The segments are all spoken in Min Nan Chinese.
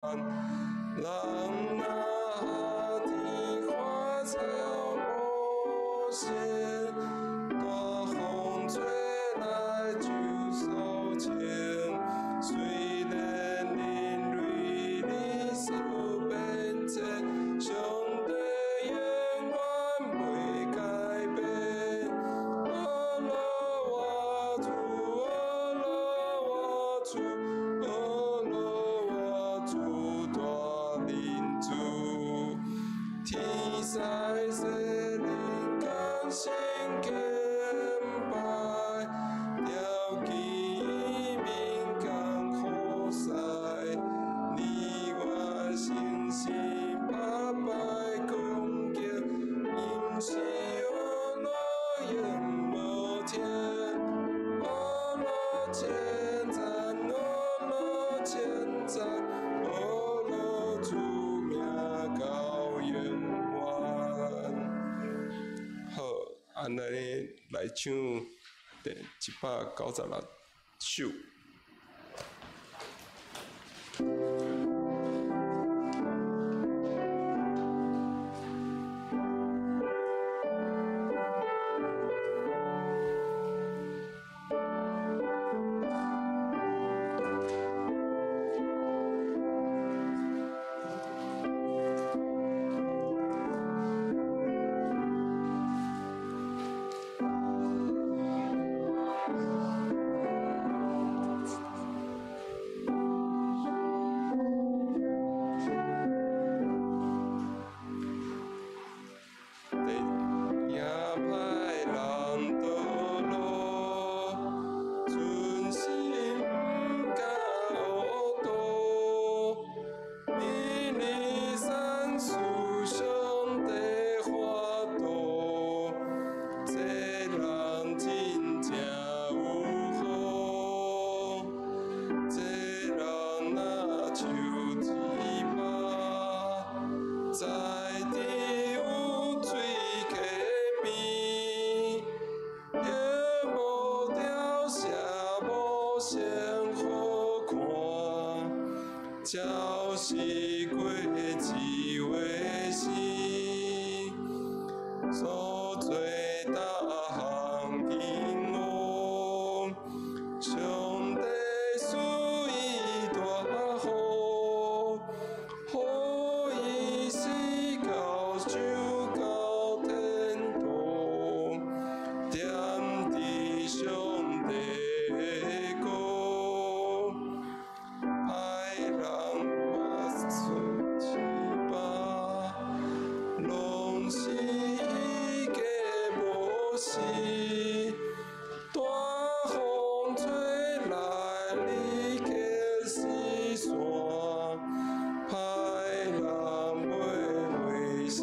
人若天花草無閒，大風吹來就掃清。雖然人類歷史變遷，上帝永遠袂改變。阿羅我主，阿羅我主，阿羅我主大靈主，天使聖靈同心敬拜，調起民間好勢，你我誠心百拜恭敬，毋是阿羅永無停。阿羅稱讚，阿羅稱讚，阿羅主名到永遠。好，按呢來唱第196首。也派人倒落，存心毋敢糊塗，美麗山樹上帝法度，這人真正有福，這人若手一把，在佇有水溪邊，葉無凋謝，無先好看，鸟是果子話生，所做逐項興旺，上帝賜伊大福，予伊死到就到天堂，踮佇上帝的國，歹人抹出翅膀，攏是伊計無死。大風吹來，立刻四散，歹人尾尾消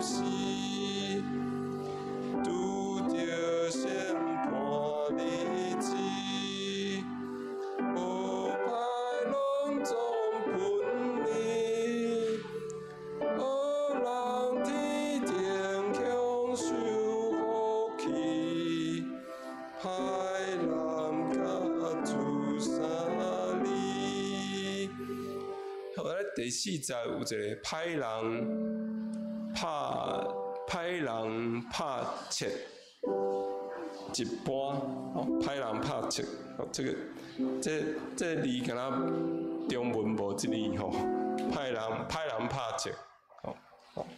失，拄著審判日子，無歹攏總分離，好人天頂享受福氣，歹人共主相離。好，咱第四節有一個歹人拍切一般，哦，歹人拍切，哦，這個字敢若中文無這字吼，歹人拍切，哦，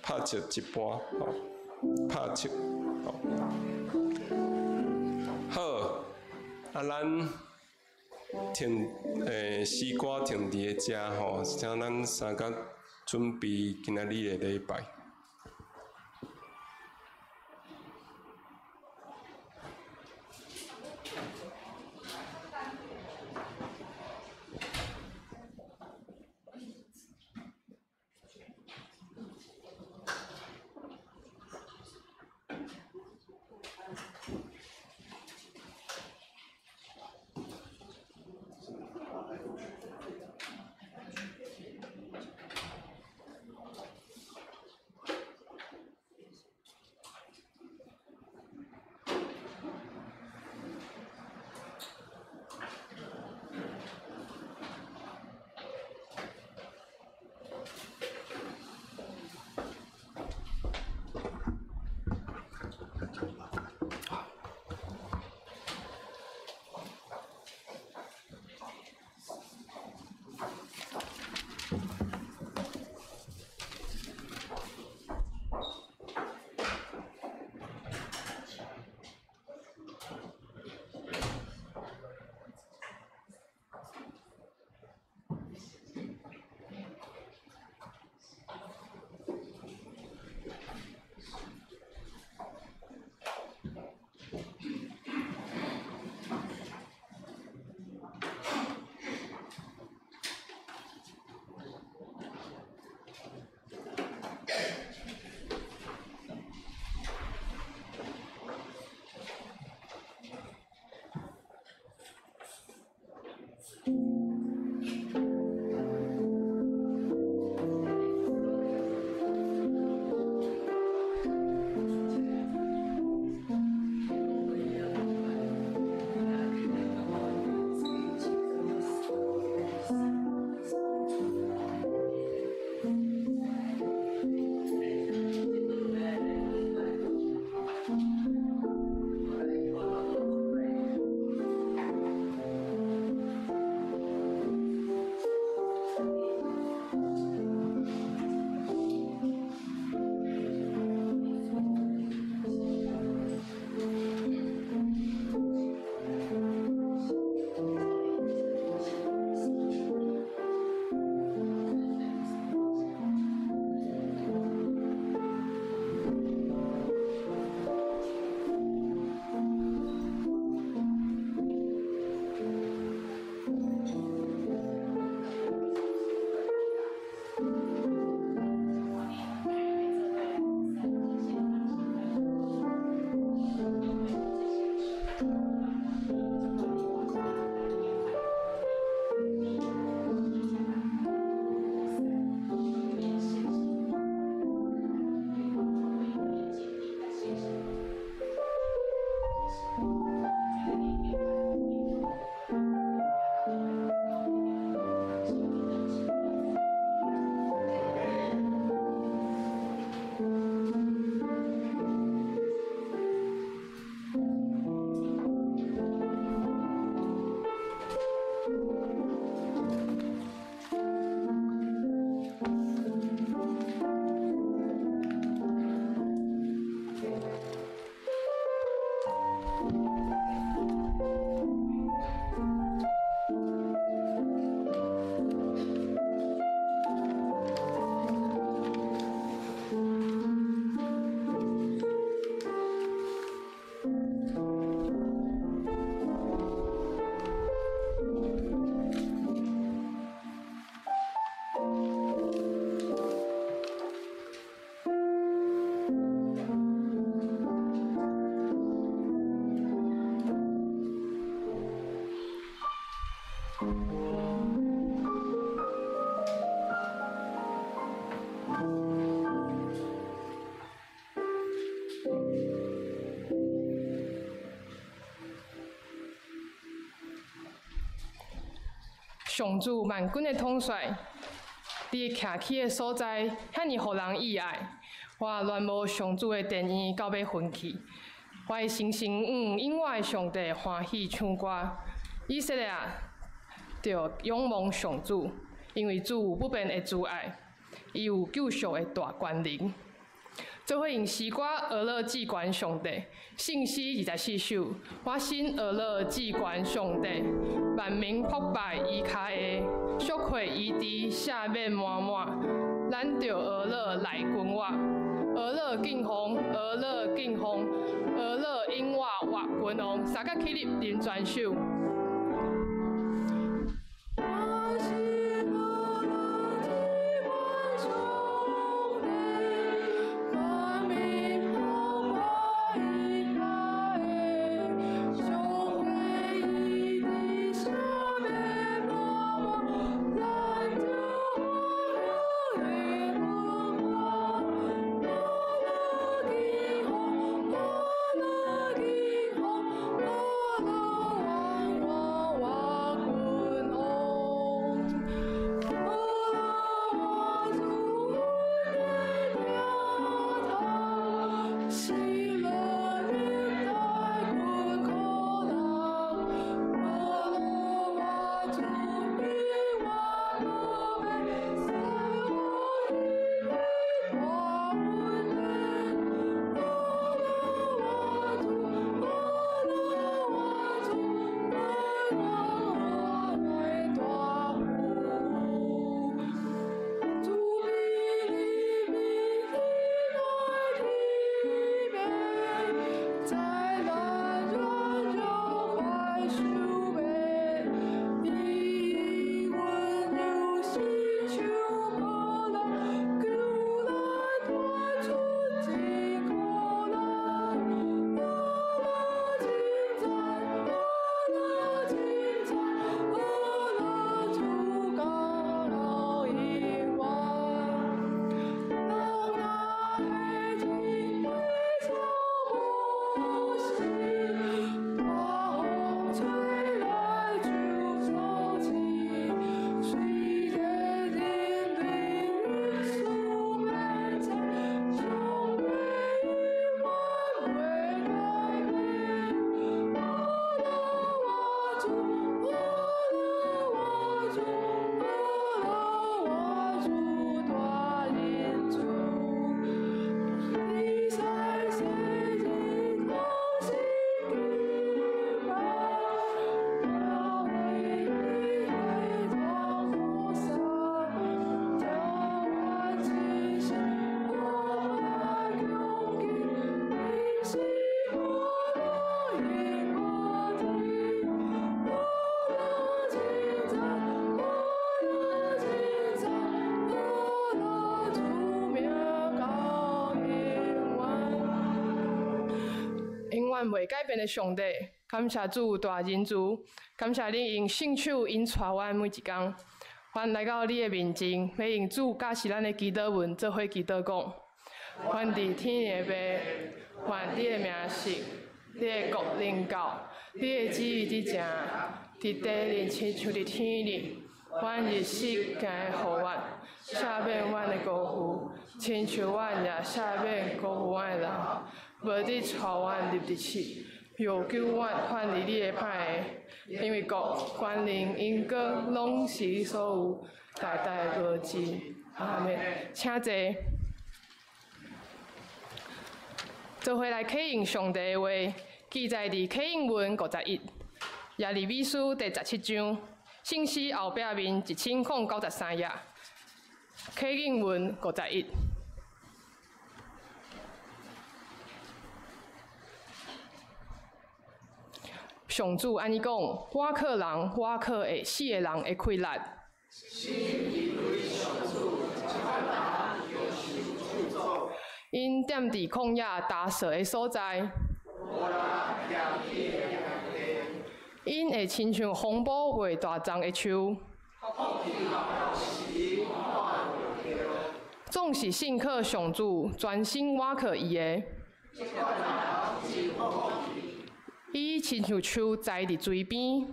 拍切一般，哦，拍切，哦，好，啊，咱停詩歌停佇咧遮吼，請咱三甲準備今仔日的禮拜。上主萬軍的統帥，你徛起的所在，遐爾予人意愛。我戀慕上主的殿院到欲昏去，我的心神因我的上帝歡喜唱歌。以色列著仰望上主，因為主有不變的慈愛，伊有救贖的大權能。做伙用詩歌呵咾至懸上帝，聖詩24首。我心呵咾至懸上帝，萬民膜拜伊跤下，贖回伊佇赦免滿滿。咱著呵咾來君王，呵咾敬奉，呵咾敬奉，呵咾永活活君王。三个起立，啉全首。袂改變的上帝，感謝主大仁慈，感謝你用聖手引帶阮每一工。阮來到你的面前，欲用主教示咱的祈禱文做伙祈禱講：阮佇天的父，願你的名聖，你的國臨到，你的旨意佇正，佇地裡親像佇天裡。阮日食今日予阮，赦免阮的辜負，親像阮也赦免辜負阮的人。無得帶阮入佇試，又救阮脫離你的歹的，因為國、權能、榮光，攏是你所有，代代無盡。阿們，請坐。做伙來啟應上帝的話，記載佇啟應文51，耶利米書第17章，聖詩後壁面1093頁。啟應文51。上主按呢講，我靠人，我靠會死的人的氣力。𪜶踮佇曠野焦燥的所在，𪜶會親像風暴袂大叢的樹。總是信靠上主，專心倚靠伊的。伊親像樹栽佇水邊，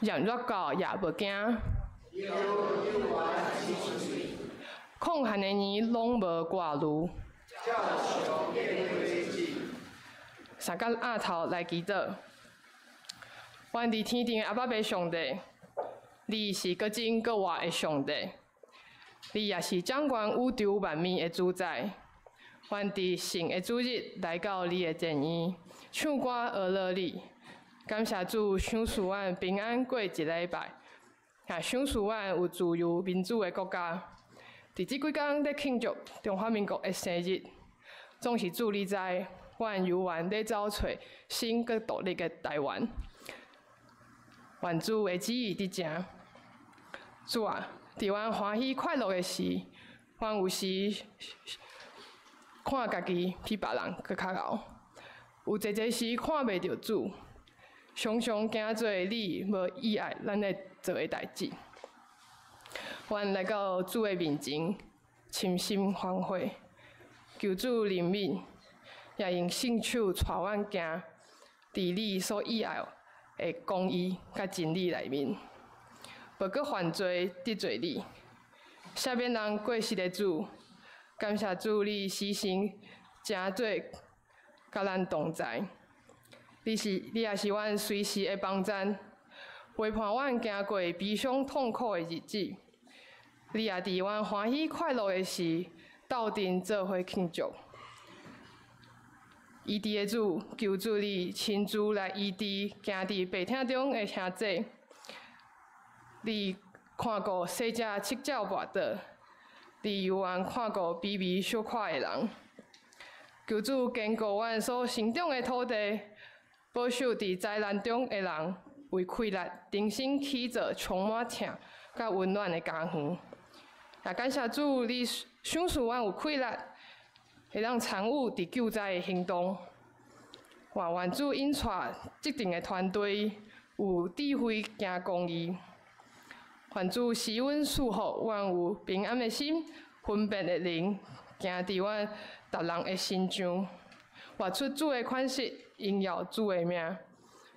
炎熱到也無驚。曠旱的年攏無掛慮。三角額頭來祈禱。阮佇天頂的阿爸父上帝，你是閣真閣活的上帝，你也是掌管宇宙萬物的主宰。阮佇聖的主日來到你的殿院，唱歌呵咾你，感謝主賞賜阮平安過一禮拜，也賞賜阮有自由民主的國家。佇這幾工咧慶祝中華民國的生日，總是主你知，阮猶原咧走揣新閣獨立的台灣。願主的旨意佇成。主啊，佇阮歡喜快樂的時，阮有時看家己比別人閣較𠢕，有濟濟時看袂著主，常常驚做你無意愛咱咧做的代誌。阮來到主的面前，深心反悔，求主憐憫，也用聖手帶阮行佇你所喜愛的公義佮真理內面，無閣犯罪得罪你，赦免人過失的主，感謝主你時常成做佮咱同在，你是你也是阮隨時的幫贊，陪伴阮行過悲傷痛苦的日子。你也佇阮歡喜快樂的時，鬥陣做伙慶祝。醫治的主，求主你親自來醫治行佇病痛中的兄弟。你看顧細隻七腳跋倒，你猶原看顧卑微小可的人。求主堅固阮所成長的土地，保守佇災難中的人，為氣力重新起造充滿疼佮溫暖的家園。也感謝主，你賞賜阮有氣力，會當參與佇救災的行動。願願主引帶這陣的團隊有智慧行公義。願主施恩賜福，阮有平安的心、分辨的靈，行佇阮逐人的身上，活出主的款式，榮耀主的名。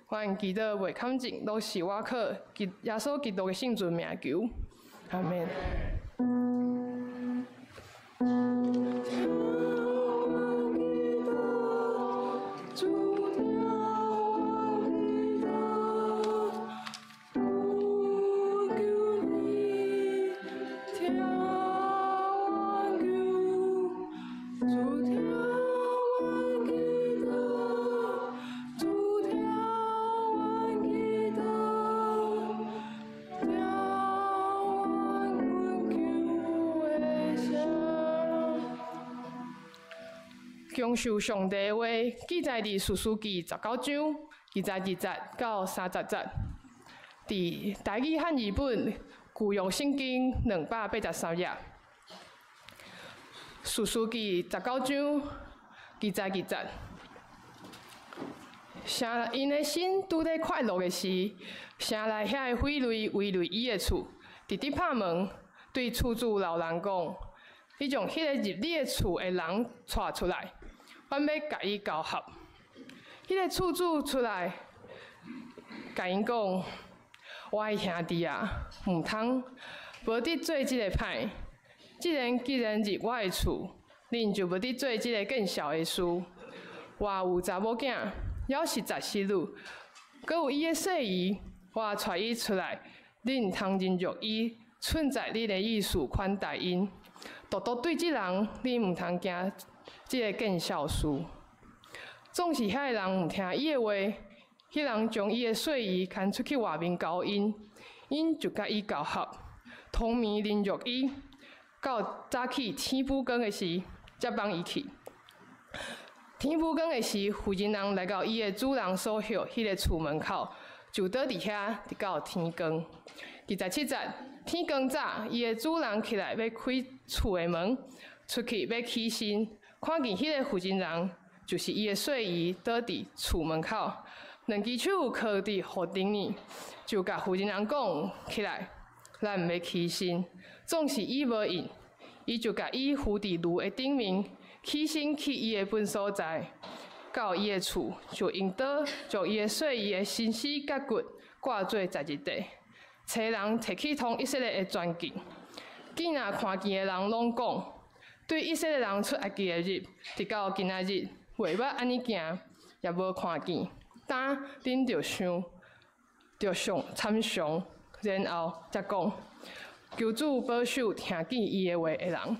阮祈禱袂坎靜，攏是倚靠耶穌基督的聖尊名求。阿們。享受上帝的話，記載佇士師記19章22節到30節，佇台語漢字本舊約聖經283頁。士師記19章22節，城𪜶的心拄咧快樂的時，城內遐的匪類圍圍伊的厝，直直拍門，對厝主老人講：你將彼個入你的厝的人帶出來，阮欲共伊交合。彼個厝主出來，共𪜶講：我的兄弟啊，毋通，無得做這个歹。這人入我的厝，恁就無得做這个見笑的事。我有查某囝，猶是雜室女，閣有伊的細姨，我帶伊出來，恁通忍辱伊，囥在恁的意思款待𪜶。獨獨對這人，恁毋通行這个見笑事。總是遐个人毋聽伊的話，彼人將伊的細姨牽出去外面交𪜶，𪜶就共伊交合，當暝凌辱伊，到早起天補光的時，才放伊去。天補光的時，婦人人來到伊的主人所歇彼个厝門口，就倒佇遐，直到天光。27節，天光早，伊的主人起來欲開厝的門，出去欲起身，看見彼个婦人人，就是伊的細姨，倒佇厝門口，兩支手靠佇戶頂呢，就共婦人人講起來，咱毋欲起身。總是伊無應，伊就共伊扶佇爐的頂面，起身去伊的本所在，到伊的厝，就用刀將伊的細姨的身屍佮骨割做12塊，差人提去通以色列的全境。見若看見的人攏講，對以色列人出埃及的日，直到今仔日，未捌按呢行，也無看見。當恁著想，著上參詳，然後才講，求主保守聽見伊的話的人。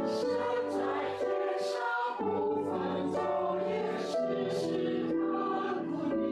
神在天上不分晝夜，時時看顧你。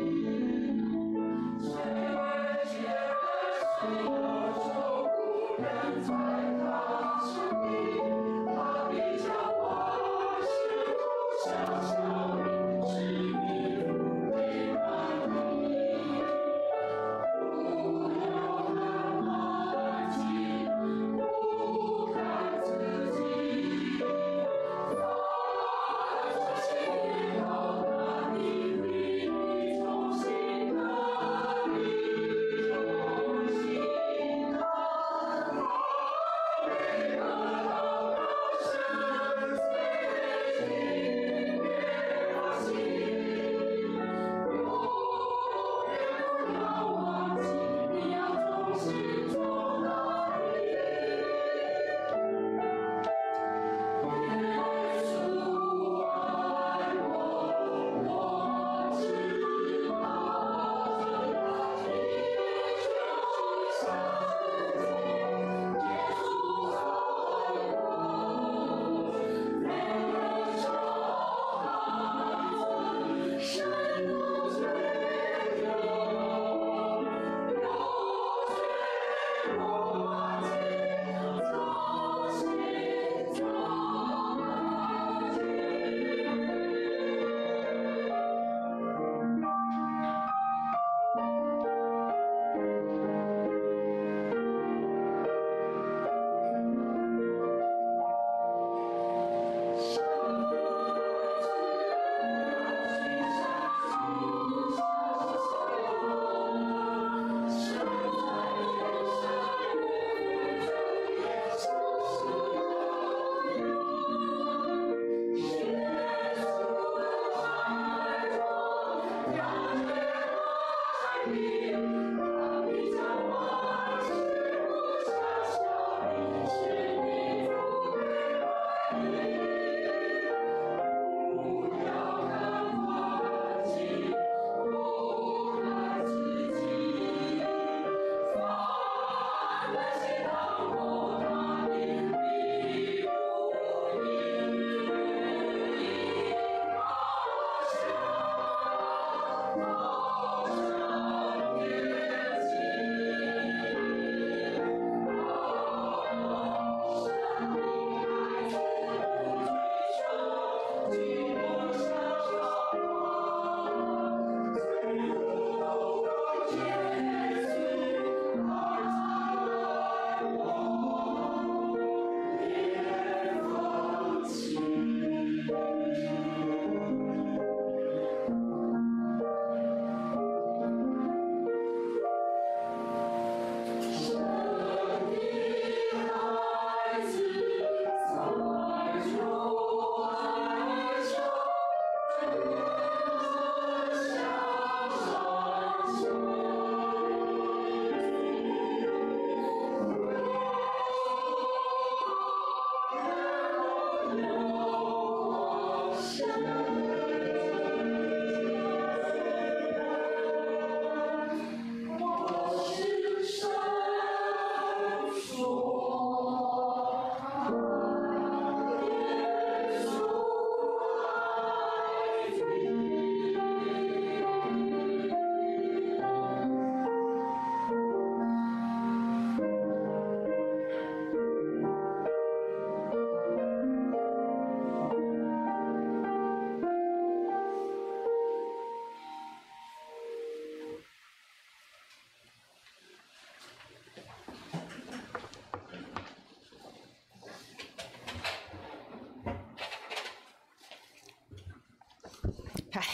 嗨，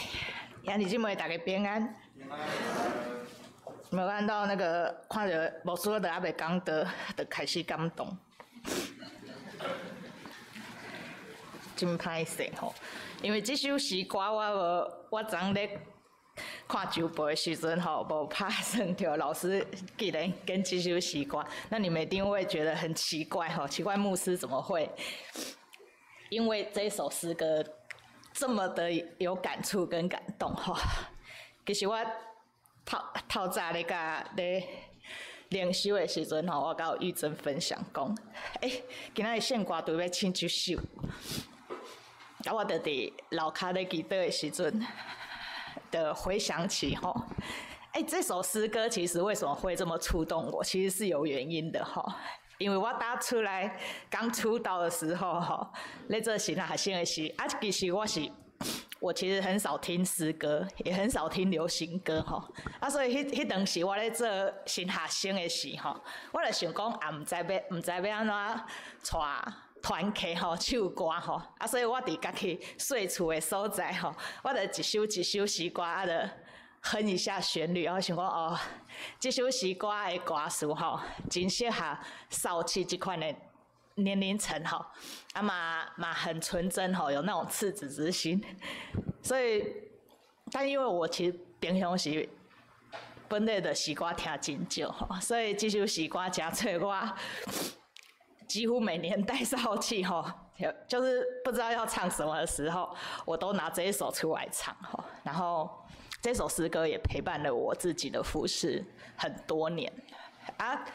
兄弟姊妹大家平安。有看到那個看著牧師都猶未講道，就開始感動，真歹勢吼。因為這首詩歌我無，我昨昏咧看周報的時陣吼，無拍算著老師竟然揀這首詩歌，那你們一定會覺得很奇怪吼，奇怪牧師怎麼會因為這首詩歌這麼的有感觸跟感動吼？其實我透透早咧佮咧靈修的時陣吼，我佮玉珍分享講，欸，今仔日聖歌隊欲唱這首，啊，我就佇樓跤咧祈禱的時陣，就回想起吼，欸，這首詩歌其實為什麼會這麼觸動我？其實是有原因的吼，因為我打出來剛出道的時候吼，咧做神學生的時，啊，其實我是。我其實很少聽詩歌，也很少聽流行歌吼。啊，所以彼彼當時我咧做新學生的時吼，我就想講也毋知欲毋知欲按怎帶團客吼唱歌吼。啊，所以我佇家己細厝的所在吼，我就一首一首詩歌啊，就哼一下旋律，我想講哦，這首詩歌的歌詞吼，真適合少氣這款的年齡層吼，啊嘛嘛很純真吼，有那種赤子之心，所以，但因為我其實平常時本來就詩歌聽真少吼，所以這首詩歌誠做我幾乎每年帶少氣吼，就是不知道要唱什麼的時候，我都拿這一首出來唱吼，然後這首詩歌也陪伴了我自己的服事很多年啊。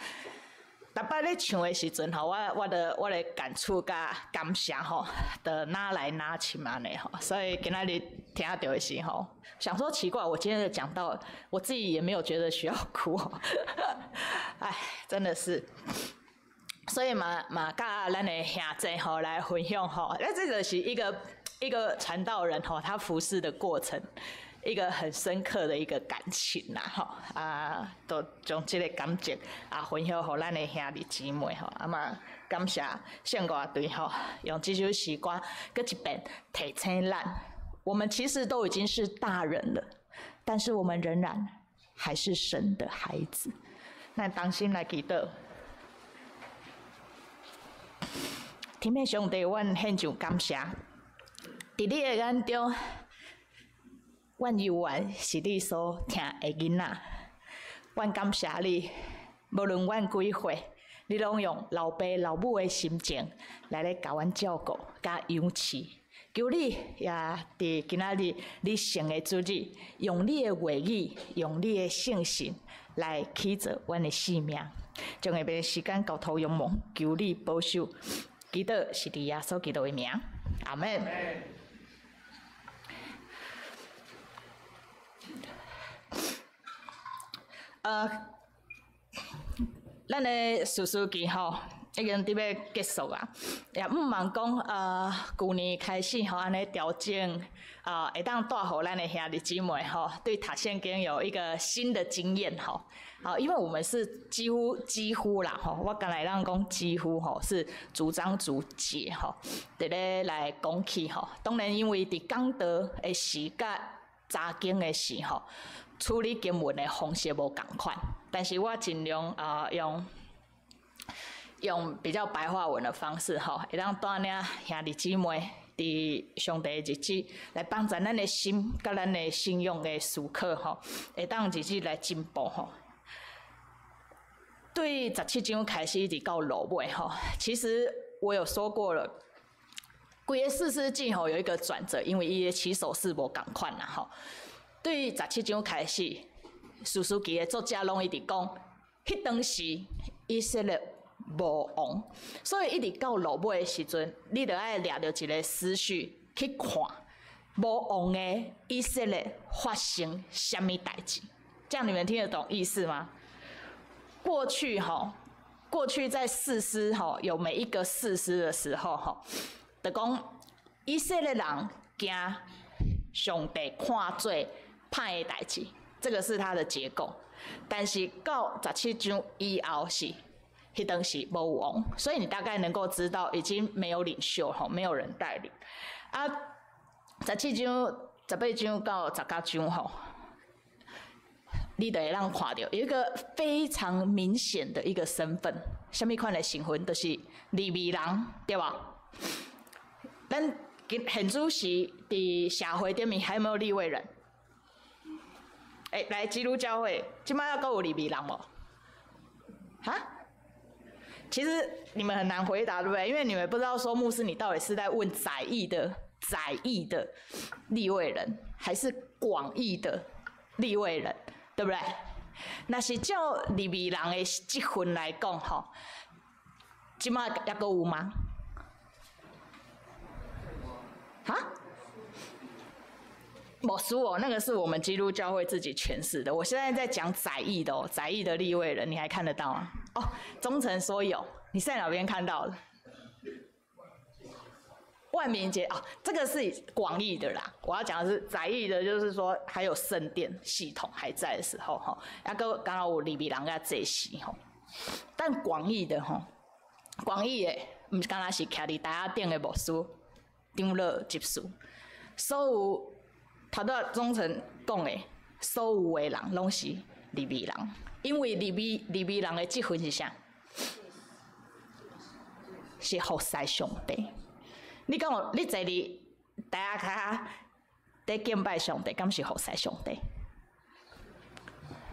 逐擺咧唱的時陣吼，我的感觸佮感謝吼，就拿來拿去按呢吼，所以今仔日聽著的時候，想說奇怪，我今天講到，我自己也沒有覺得需要哭，唉，真的是，所以嘛嘛佮咱的兄弟吼來分享吼，那這就是一個一個傳道人吼，他服事的過程。一個很深刻的一個感情啦，吼啊，都將這個感覺啊分享予咱的兄弟姊妹吼，啊嘛感謝聖歌隊吼，用這首詩歌閣一遍提醒咱，我們其實都已經是大人了，但是我們仍然還是神的孩子。咱同心來祈禱，天父上帝，阮獻上感謝，佇你的眼中。阮猶原是你所疼的囡仔，阮感謝你，無論阮幾歲，你攏用老爸老母的心情來咧共阮照顧佮養飼。求你也佇今仔日你聖的主日，用你的話語，用你的聖神來起造阮的性命，將下面時間交託仰望，求你保守，祈禱是佇耶穌基督的名，阿們。咱的士師記吼已經佇欲結束啊，也毋茫講舊年開始吼按呢調整，會當帶予咱的兄弟姊妹吼，對讀聖經有一個新的經驗吼。好，因為我們是幾乎幾乎啦吼，我敢會當講幾乎吼是逐章逐節吼，佇咧來講起吼。當然因為佇講道的時佮查經的時吼，處理經文的方式無仝款，但是我盡量用比較白話文的方式吼，會當帶領兄弟姊妹佇上帝的日子來幫助咱的心，佮咱的信仰的思考吼，會當日子來進步吼。對十七章開始一直到落尾吼，其實我有說過了，規个士師記吼有一個轉折，因為伊的起手式無仝款啦吼。對十七章開始，士師記的作者攏一直講，彼當時以色列無王，所以一直到落尾的時陣，你著愛掠著一個思緒去看，無王的以色列發生啥物代誌？這樣你們聽得懂意思嗎？過去吼，過去在士師吼有每一個士師的時候吼，就講以色列人驚上帝看做歹的代誌，這個是它的結構。但是到十七章以後是，彼當時無王，所以你大概能夠知道已經沒有領袖吼，沒有人帶領。啊，十七章18章到19章吼，你就會當看著有一個非常明顯的一個身份，啥物款的身份？就是利未人，對無？咱現主時佇社會頂面還有沒有利未人？欸，來基督教會，這擺猶閣有利未人無？哈？其實你們很難回答，對不對？因為你們不知道說牧師，你到底是在問窄義的利未人，還是廣義的利未人，對不對？若是照利未人的職分來講，吼，這擺猶閣有嗎？哈？牧師哦，那個是我們基督教會自己詮釋的。我現在在講窄義的哦，窄義的利未人，你還看得到嗎？哦，忠誠說有，你在哪邊看到的？萬民節哦，這個是廣義的啦。我要講的是窄義的，就是說還有聖殿系統還在的時候，吼，猶閣敢若有利未人佮祭司吼。但廣義的吼，廣義的，毋是敢若是徛佇台仔頂的牧師、長老、執事，所有頭拄仔忠誠講的，所有的人攏是利未人，因為利未人的職分是啥？是服侍上帝。你敢有？你坐佇台仔跤佇敬拜上帝，敢是服侍上帝？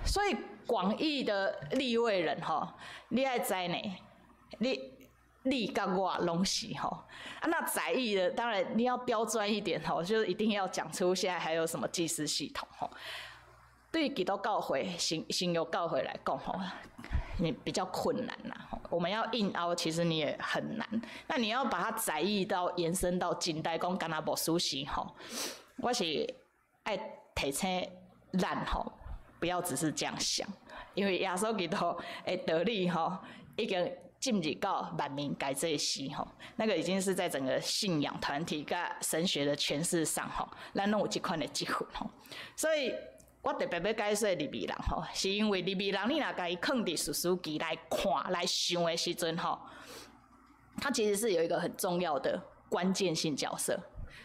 所以廣義的利未人吼，你愛知呢？你佮我攏是吼。啊，那窄義的當然你要刁鑽一點吼，就是一定要講出現在還有什麼祭司系統吼。對基督教會、新約教會來講吼，你比較困難啦。我們要硬凹，其實你也很難。那你要把它窄義到延伸到近代，講敢若牧師是吼，我是愛提醒咱吼，不要只是這樣想，因為耶穌基督的道理吼，已經進入到萬民皆祭司吼，那個已經是在整個信仰團體佮神學的詮釋上吼，咱攏有這款的職分吼，所以。我特別欲解說利未人吼，是因為利未人你若共伊囥佇士師記來看來想的時陣吼，他其實是有一個很重要的關鍵性角色。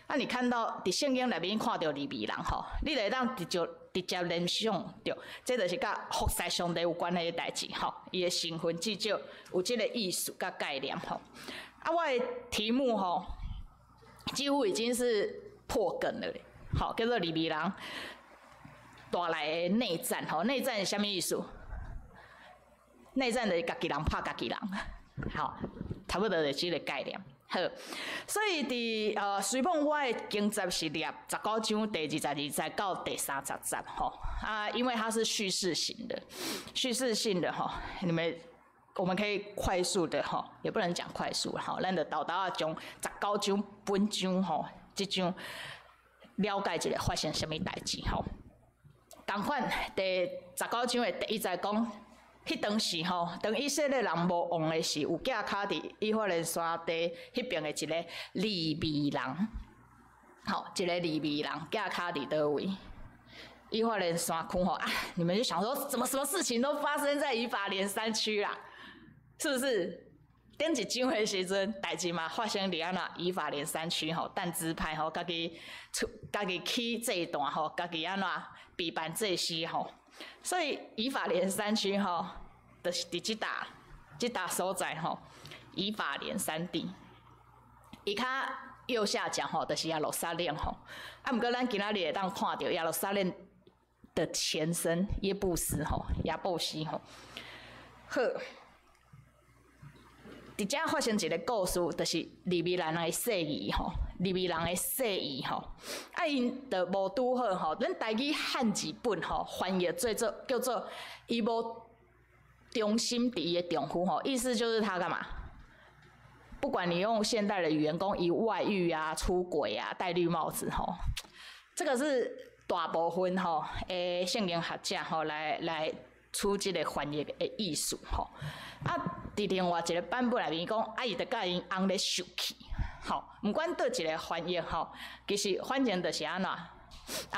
啊，你看到佇聖經內面看著利未人吼，你就會當直接聯想著，這就是佮服侍上帝有關係的代誌吼。伊的身份至少有這個意思佮概念吼。啊，我的題目吼，幾乎已經是破梗了咧，好，叫做利未人帶來的內戰吼，內戰是啥物意思？內戰就是家己人拍家己人，好，差不多就是這個概念。好，所以佇隨便我的經節是列19章第22節到第30節吼。啊，因為它是敘事型的，敘事性的吼，我們可以快速的吼，也不能講快速吼，咱就沓沓仔將十九章本章吼，這章了解一下發生啥物代誌吼。仝款，第19章的第一節講，彼當時吼，當以色列人無王的時，有寄跤佇以法蓮山地彼邊的一个利未人，吼，一个利未人寄跤佇佗位？以法蓮山區吼啊，你們就想說，怎麼什麼事情都發生在以法蓮山區啦？是不是？頂一章的時陣，代誌嘛發生佇按怎以法蓮山區吼，但支派吼，家己出，家己起祭壇吼，家己按怎備辦祭司吼，所以以法蓮山區吼，就是佇這搭所在吼，以法蓮山地，伊較右下角吼，就是耶路撒冷吼。啊，毋過咱今仔日會當看著耶路撒冷的前身耶布斯吼，耶布西吼。好。佇遮發生一个故事，就是利未人的細姨吼，利未人的細姨吼，啊𪜶就無拄好吼，咱台語漢字本吼翻譯做做叫做伊無忠心佇伊的丈夫吼，意思就是他幹嘛？不管你用現代的語言講，伊外遇啊、出軌啊、戴綠帽子吼，這個是大部分吼的聖經學者吼來取這个翻譯的意思吼。啊，佇另外一个版本內面講，啊，伊就佮𪜶翁咧受氣，吼，毋管佗一个翻譯吼，其實反正就是按怎，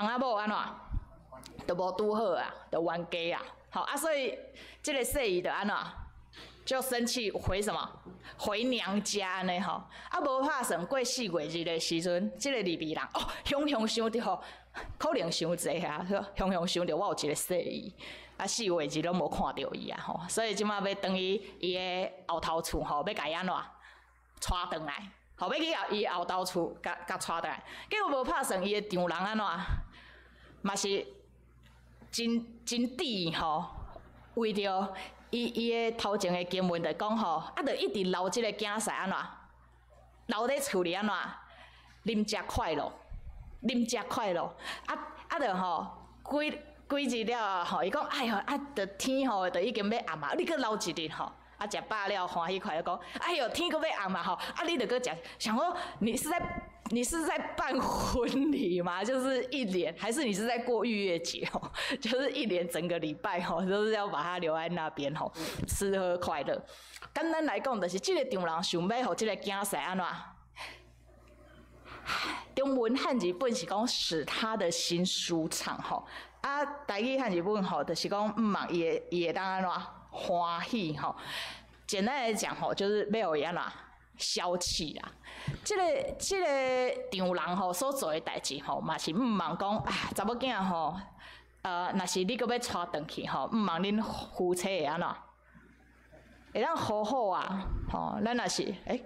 翁仔某按怎，就無拄好啊，就冤家啊，吼啊，所以這个細姨就按怎，就生氣回什麼？回娘家呢吼。啊，無拍算過四月日的時陣，這个利未人哦，雄雄想著吼，可能傷濟啊，雄雄想著我有一个細姨，啊，四月日攏無看著伊啊吼，所以這馬欲轉去伊的後頭厝吼，欲共伊按怎帶轉來，吼，欲去伊後頭厝共共帶轉來，結果無拍算伊的丈人按怎，嘛是真真智吼，為著伊伊的頭前的經文就講吼，啊，就一直留這个囝婿按怎，留佇厝裡按怎，啉食快樂，啉食快樂，啊啊，就吼幾幾日了吼，伊講哎喲，啊，就天吼就已經欲暗啊，你閣留一日吼，啊，食飽了歡喜快樂講，哎喲，天閣欲暗啊吼，啊，你著閣食，想講你是在辦婚禮嗎？就是一連，還是你是在過逾越節吼？就是一連整個禮拜吼，都是要把他留在那邊吼，吃喝快樂。簡單來講，就是這个丈人想欲予這个囝婿按怎？中文漢字本是講使他的心舒暢吼，啊，台語漢字本吼，就是講毋茫伊會伊會當按怎歡喜吼。簡單來講吼，就是欲予伊按怎消氣啦。這个這个丈人吼所做的代誌吼，嘛是毋茫講啊，查某囝吼，若是你閣欲帶轉去吼，毋茫恁夫妻會按怎？會當好好啊，吼，咱若是欸，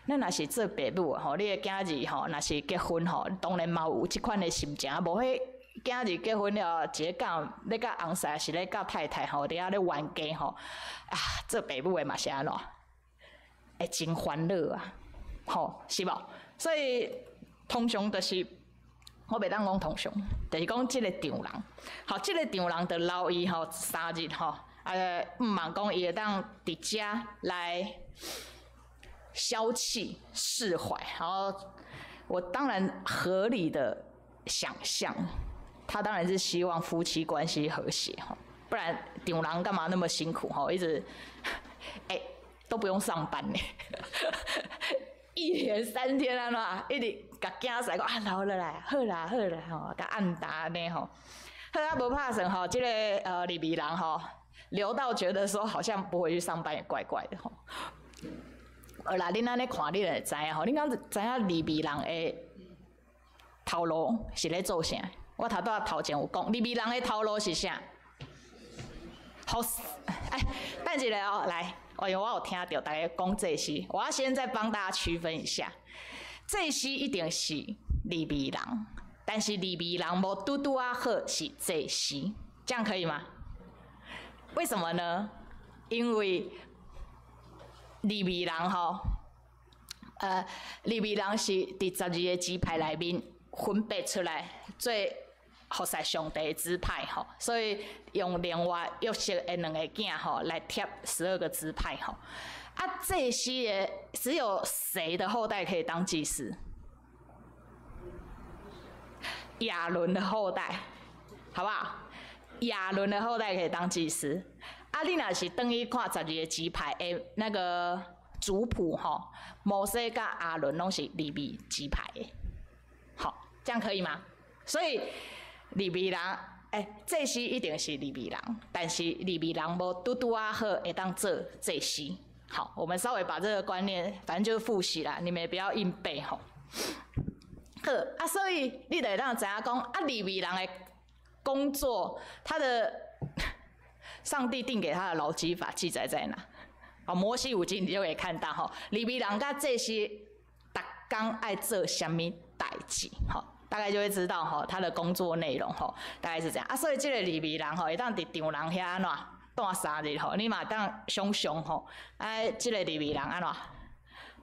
咱若是做爸母吼，你的囝兒吼，若是結婚吼，當然嘛有這款的心情，無彼囝兒結婚了，一个講咧佮翁婿，抑是咧佮太太吼，佇遐咧冤家吼，啊，做爸母的嘛是按怎？會真煩惱啊，吼，是無？所以通常就是，我袂當講通常，就是講這个丈人，吼，這个丈人就留伊吼3日吼，啊，毋茫講伊會當佇遮來消氣釋懷，然後我當然合理的想象，他當然是希望夫妻關係和諧吼，不然丈人幹嘛那麼辛苦吼，一直欸都不用上班呢，一連3天按怎，一直共囝婿講啊留落來，好啦好啦吼，共按沓按呢吼，好啊無拍算吼，這个利未人吼，留到覺得說好像不回去上班也怪怪的吼。好啦，恁按呢看，你就會知影吼。恁敢知影利未人的頭路是咧做啥？我頭拄仔頭前有講，利未人的頭路是啥？好，哎，等一下哦，來，因為我有聽著大家講祭司，我要先再幫大家區分一下，祭司一定是利未人，但是利未人無拄拄仔好是祭司，這樣可以嗎？為什麼呢？因為利未人吼，利未人是佇12個支派內面分別出來做服侍上帝的支派吼，所以用另外約瑟的兩个囝吼來貼12個支派吼。啊，這些只有誰的後代可以當祭司？亞倫的後代，好不好？亞倫的後代可以當祭司。啊，你若是轉去看12個支派的那個族譜吼，摩西佮亞倫攏是利未支派的，好，這樣可以嗎？所以利未人，欸，祭司一定是利未人，但是利未人無拄拄仔好會當做祭司。好，我們稍微把這個觀念，反正就是複習啦，你們也不要硬背吼。好，啊，所以你就會當知影講，啊，利未人的工作，他的上帝定給他的勞基法記載在哪？哦，摩西五經你就可以看到吼，利未人佮祭司逐工愛做啥物代誌，吼，大概就會知道吼他的工作內容吼，大概是這樣。啊，所以這个利未人吼，會當佇丈人遐按怎蹛3日吼，你嘛當想像吼，啊，這个利未人按怎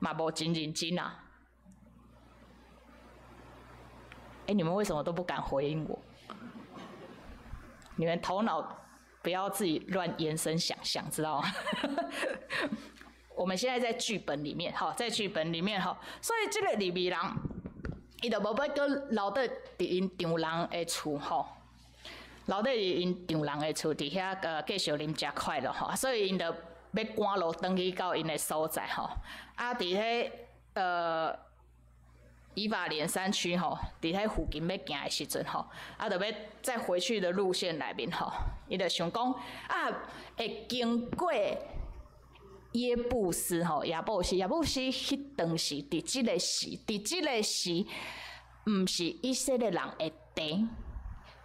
嘛無真認真啊。欸，你們為什麼都不敢回應我？你們頭腦不要自己亂延伸想象，知道嗎？我們現在在劇本裡面，哈，在劇本裡面哈，所以這个利未人，伊就無欲閣留佇佇𪜶丈人的厝吼，留佇𪜶丈人的厝，佇遐繼續啉食快樂吼，所以𪜶就欲趕路轉去到𪜶的所在吼，啊，佇彼以法蓮山區吼，佇彼附近欲行的時陣吼，啊，就欲再回去的路線內面吼，伊就想講啊，會經過耶布斯吼，耶布斯，耶布斯彼當時佇這个時，佇這个時，毋是以色列人的地，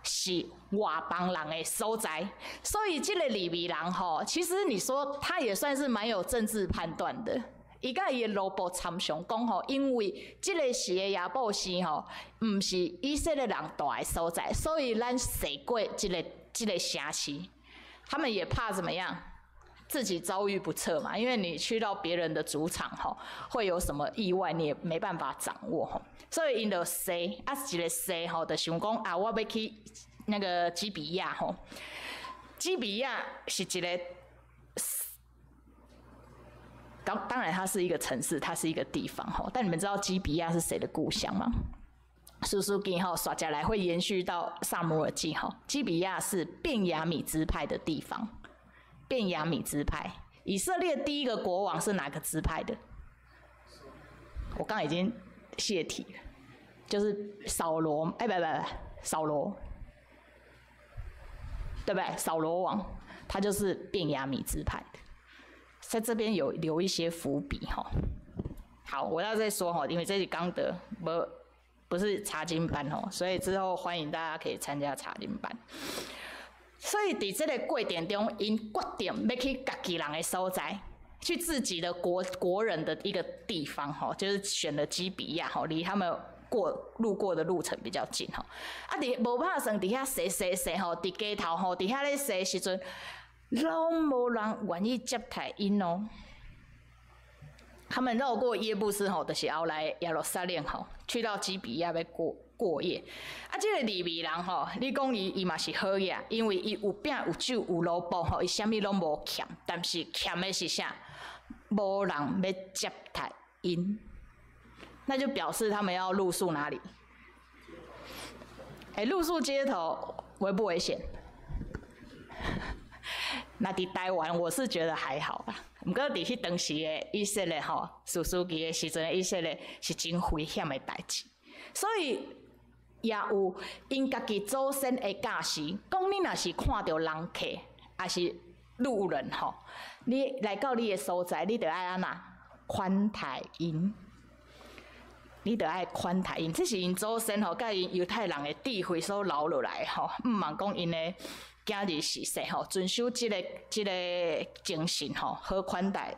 是外邦人的所在。所以這个利未人吼，其實你說他也算是蠻有政治判斷的。伊佮伊的奴僕參詳講吼，因為這个時的耶布斯吼，毋是以色列人蹛的所在，所以咱踅過這个城市。他們也怕怎麼樣？自己遭遇不測嘛，因為你去到別人的主場吼，會有什麼意外，你也沒辦法掌握吼。所以𪜶就踅，啊一个踅吼，就想講啊，我欲去那個基比亞吼。基比亞是一个，當然它是一個城市，它是一個地方吼。但你們知道基比亞是誰的故鄉嗎？士師記吼，煞來會延續到撒母耳記吼。基比亞是便雅憫支派的地方。便雅憫支派，以色列第一個國王是哪個支派的？我剛剛已經洩題了，就是掃羅，哎，不不不，掃羅，對不對？掃羅王，他就是便雅憫支派的，在這邊有留一些伏筆哈。好，我要再說哈，因為這是剛得不是查經班哦，所以之後歡迎大家可以參加查經班。所以佇這个過程中，𪜶決定欲去家己人的所在，去自己的國人的一個地方吼，就是選了基比亞吼，離他們路過的路程比較近吼。啊，佇無拍算佇遐踅踅踅吼，佇街頭吼，佇遐咧踅時陣，攏無人願意接待𪜶哦。他們繞過耶布斯吼，就是後來耶路撒冷吼，去到基比亞欲過夜。啊，這个利未人吼，你講伊伊嘛是好額，因為伊有餅有酒有奴僕吼，伊啥物攏無欠，但是欠的是啥？無人欲接待𪜶，那就表示他們要露宿哪裡？欸，露宿街頭危不危險？那佇台灣，我是覺得還好啦。毋過佇彼當時的以色列吼，士師記的時陣的以色列是真危險的代誌，所以也有𪜶家己祖先的教示，講你若是看著人客，抑是路人吼，你來到你的所在，你著愛按怎款待𪜶，你著愛款待𪜶，這是𪜶祖先吼，佮𪜶猶太人的智慧所留落來的吼，毋茫講𪜶的囝兒是說吼，遵守這个精神吼，好款待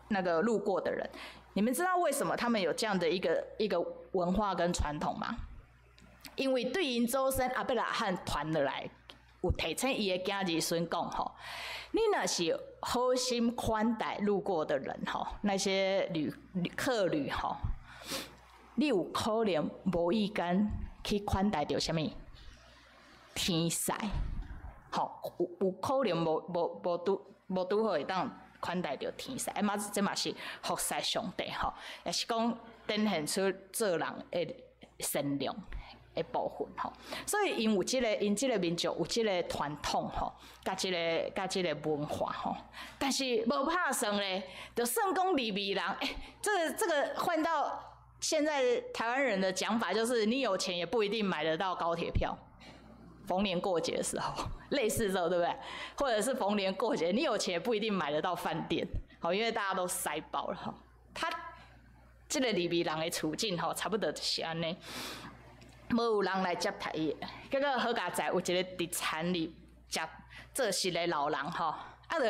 那個路過的人。你們知道為什麼他們有這樣的一個文化跟傳統嗎？因為對𪜶祖先亞伯拉罕傳落來，有提醒伊的囝兒孫講吼，你若是好心款待路過的人吼，那些客旅吼，你有可能無意間去款待著啥物？天使，吼，有可能無拄好會當款待著天使，啊嘛，這嘛是服侍上帝吼，也是講展現出做人的善良的部分吼。所以𪜶有這个，𪜶這个民族有這个傳統吼，佮這个文化吼。但是無拍算咧，就算講利未人，欸，這個換到現在台灣人的講法，就是你有錢也不一定買得到高鐵票。逢年過節的時候，類似這種對不對？或者是逢年過節，你有錢也不一定買得到飯店，好，因為大家都塞爆了哈。他這个利未人的處境吼，差不多就是按呢，無有人來接待伊。結果好佳哉，有一个佇田裡食做穡的老人吼，啊，就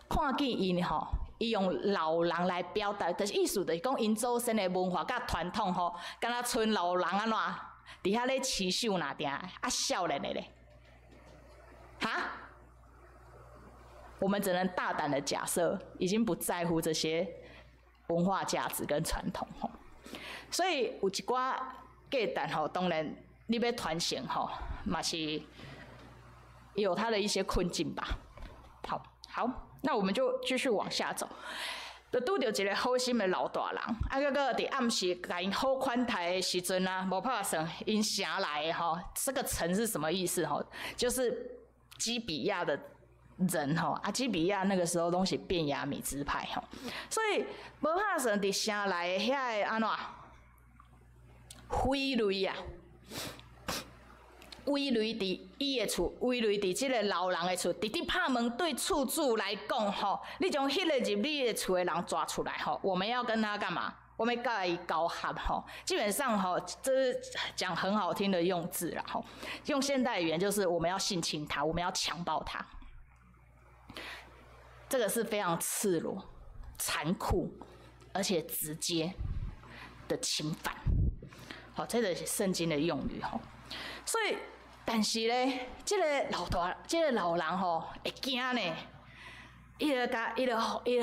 看見𪜶吼，伊用老人來表達，就是意思就是講𪜶祖先的文化佮傳統吼，敢若賰老人按怎？佇遐咧刺繡爾定，啊少年的咧，哈？我們只能大膽的假設，已經不在乎這些文化價值跟傳統吼。所以有一寡價值吼，當然你欲傳承吼，嘛是有它的一些困境吧。好，好，那我們就繼續往下走。就拄著一个好心的老大人，啊，閣閣佇暗時共𪜶好款待的時陣啊，無拍算，𪜶城內的吼，這個城是什麼意思吼？就是基比亞的人吼，啊，基比亞那個時候攏是便雅憫支派吼，所以無拍算佇城內的遐个按怎匪類啊，威雷佇伊的厝，威雷佇這个老人的厝，直直拍門對厝主來講吼，你將彼个入你的厝的人抓出來吼，我們要跟他幹嘛？我們共伊交合吼，基本上吼，這是講很好聽的用字啦吼，用現代語言就是我們要性侵他，我們要強暴他，這個是非常赤裸、殘酷而且直接的侵犯。好，這個是聖經的用語吼，所以。但是咧，這个老大，這个老人吼會驚呢，伊就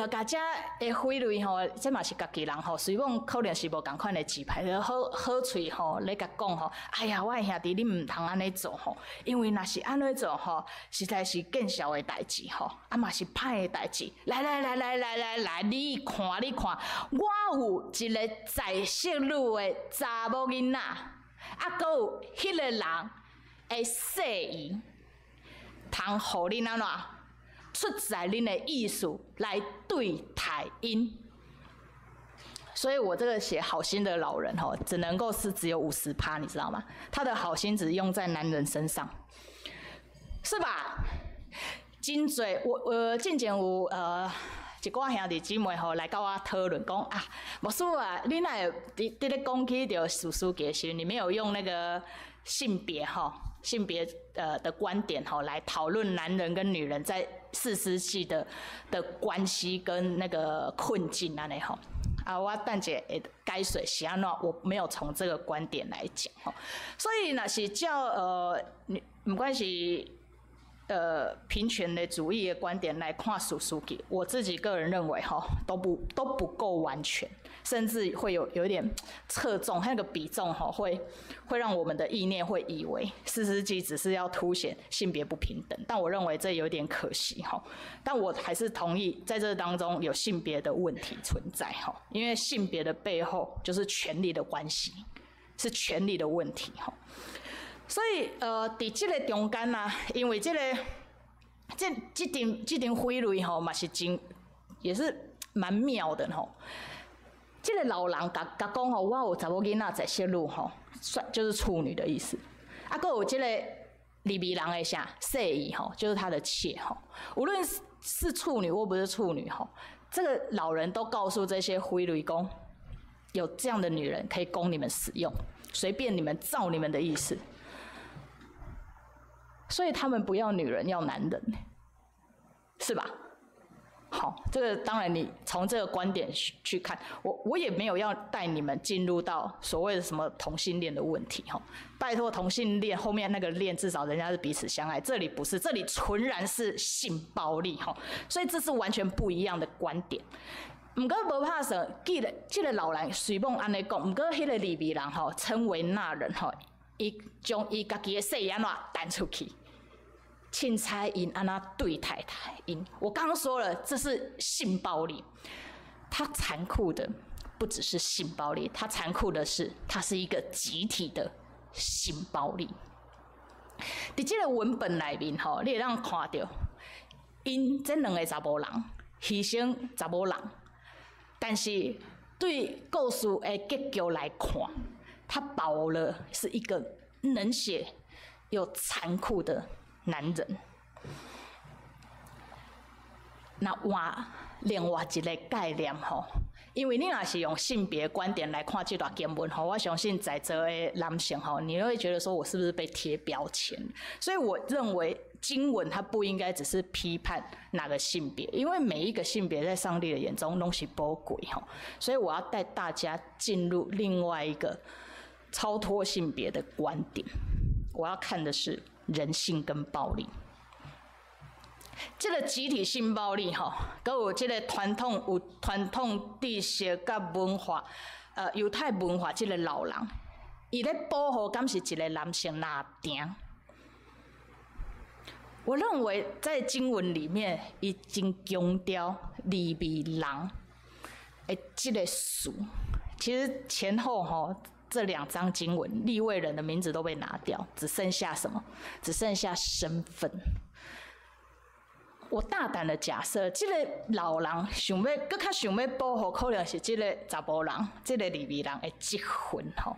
共遮的匪類吼，這嘛是家己人吼，雖罔可能是無仝款的支派，好好喙吼咧共講吼，哎呀，我的兄弟，你毋通按呢做吼，因為若是按呢做吼，實在是見笑的代誌吼，啊嘛是歹的代誌。來來來來來來來，你看你看，我有一个在室女的查某囡仔，啊，閣有彼个人的細姨，通予恁按怎出在恁的意思來對待𪜶。所以我這個寫好心的老人吼，只能夠是只有50%，你知道嗎？他的好心只用在男人身上，是吧？真濟，我進前有一寡兄弟姊妹吼來佮我討論講啊，牧師啊，你哪會佇咧講起著士師記時，你沒有用那個性別吼，性別的觀點吼來討論男人跟女人在士師記的關係跟那個困境按呢吼。啊，我等下會解說是按怎，我沒有從這個觀點來講吼。所以若是照毋管是平權的主義的觀點來看士師記，我自己個人認為吼，都不夠完全，甚至會有一點側重，那個比重吼，會讓我們的意念會以為士師記只是要凸顯性別不平等，但我認為這有點可惜吼。但我還是同意在這當中有性別的問題存在吼，因為性別的背後就是權力的關係，是權力的問題吼。所以，佇這个中間啊，因為這個這這陣這陣匪類吼，嘛是真，也是蠻妙的吼。這个老人共共講吼，我有查某囡仔在室女吼，算就是處女的意思。啊，閣有這个利未人的啥細姨吼，就是他的妾吼。無論是處女或不是處女吼，這個老人都告訴這些匪類講，有這樣的女人可以供你們使用，隨便你們照你們的意思。所以他們不要女人，要男人，是吧？好，這個當然你從這個觀點去看，我也沒有要帶你們進入到所謂的什麼同性戀的問題哈。拜託，同性戀後面那個戀至少人家是彼此相愛，這裡不是，這裡純然是性暴力哈。所以這是完全不一樣的觀點。毋過無拍算，記得這个老人雖罔按呢講，毋過彼个利未人吼稱為那人吼，伊將伊家己的細姨按怎彈出去。凊彩𪜶按怎對待𪜶，我剛剛說了，這是性暴力。它殘酷的不只是性暴力，它殘酷的是，它是一個集體的性暴力。佇這个文本內面吼，你會當看著，𪜶這兩个查某人犧牲查某人，但是對故事的結局來看，他保了是一個冷血又殘酷的男人。那換另外一个概念吼，因為你若是用性別觀點來看這段經文吼，我相信在座的男性吼，你會覺得說我是不是被貼標籤？所以我認為經文它不應該只是批判哪個性別，因為每一個性別在上帝的眼中攏是寶貴吼。所以我要帶大家進入另外一個超脫性別的觀點，我要看的是人性跟暴力。這个集體性暴力吼，閣有這个傳統有傳統知識佮文化，猶太文化這个老人，伊咧保護敢是一个男性若定？我認為在經文裡面，伊真強調利未人的這个詞。其實前後吼這兩章經文，利未人的名字都被拿掉，只剩下什麼？只剩下身份。我大膽的假設，這个老人想欲，閣較想欲保護，可能是這个查埔人，這个利未人的職分吼。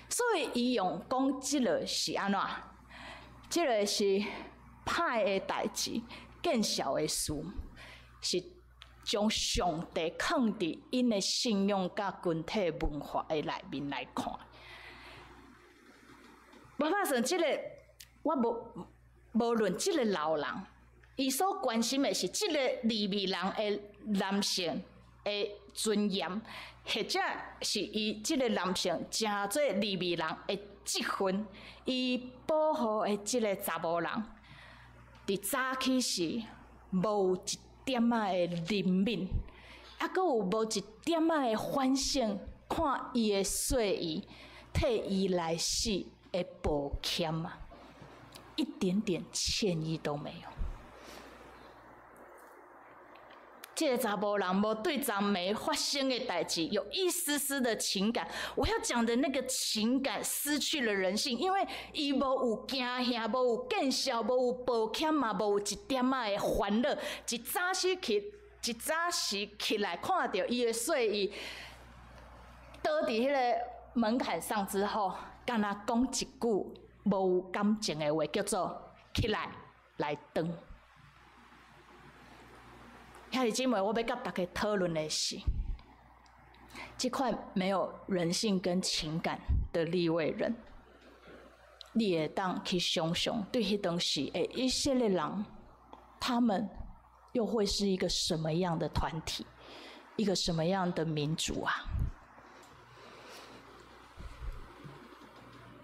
所以伊用講這个是按怎？這个是歹的代誌，見笑的事，是將上帝囥佇𪜶的信仰佮群體文化的內面來看。無拍算這个，我無無論這个老人，伊所關心的是這个利未人的男性的尊嚴，或者是伊這个男性成做利未人的職分，伊保護的這个查某人，佇早起時無一點仔的憐憫，猶閣有無一點仔的反省，看伊的細姨替伊來死的抱歉啊，一點點歉意都沒有。這個查某人無對昨暝發生的代誌有一絲絲的情感，我要講的那個情感失去了人性，因為伊無有驚嚇，無有見笑，無有抱歉嘛，無有一點仔的歡樂。一早時起來，看著伊的細姨倒佇彼個門檻上之後，干焦講一句無有感情的話，叫做起來來轉。兄弟姊妹，我欲佮大家討論的是，這款沒有人性跟情感的利未人，你會當去想像，對彼當時的以色列人，他們又會是一個什麼樣的團體，一個什麼樣的民族啊？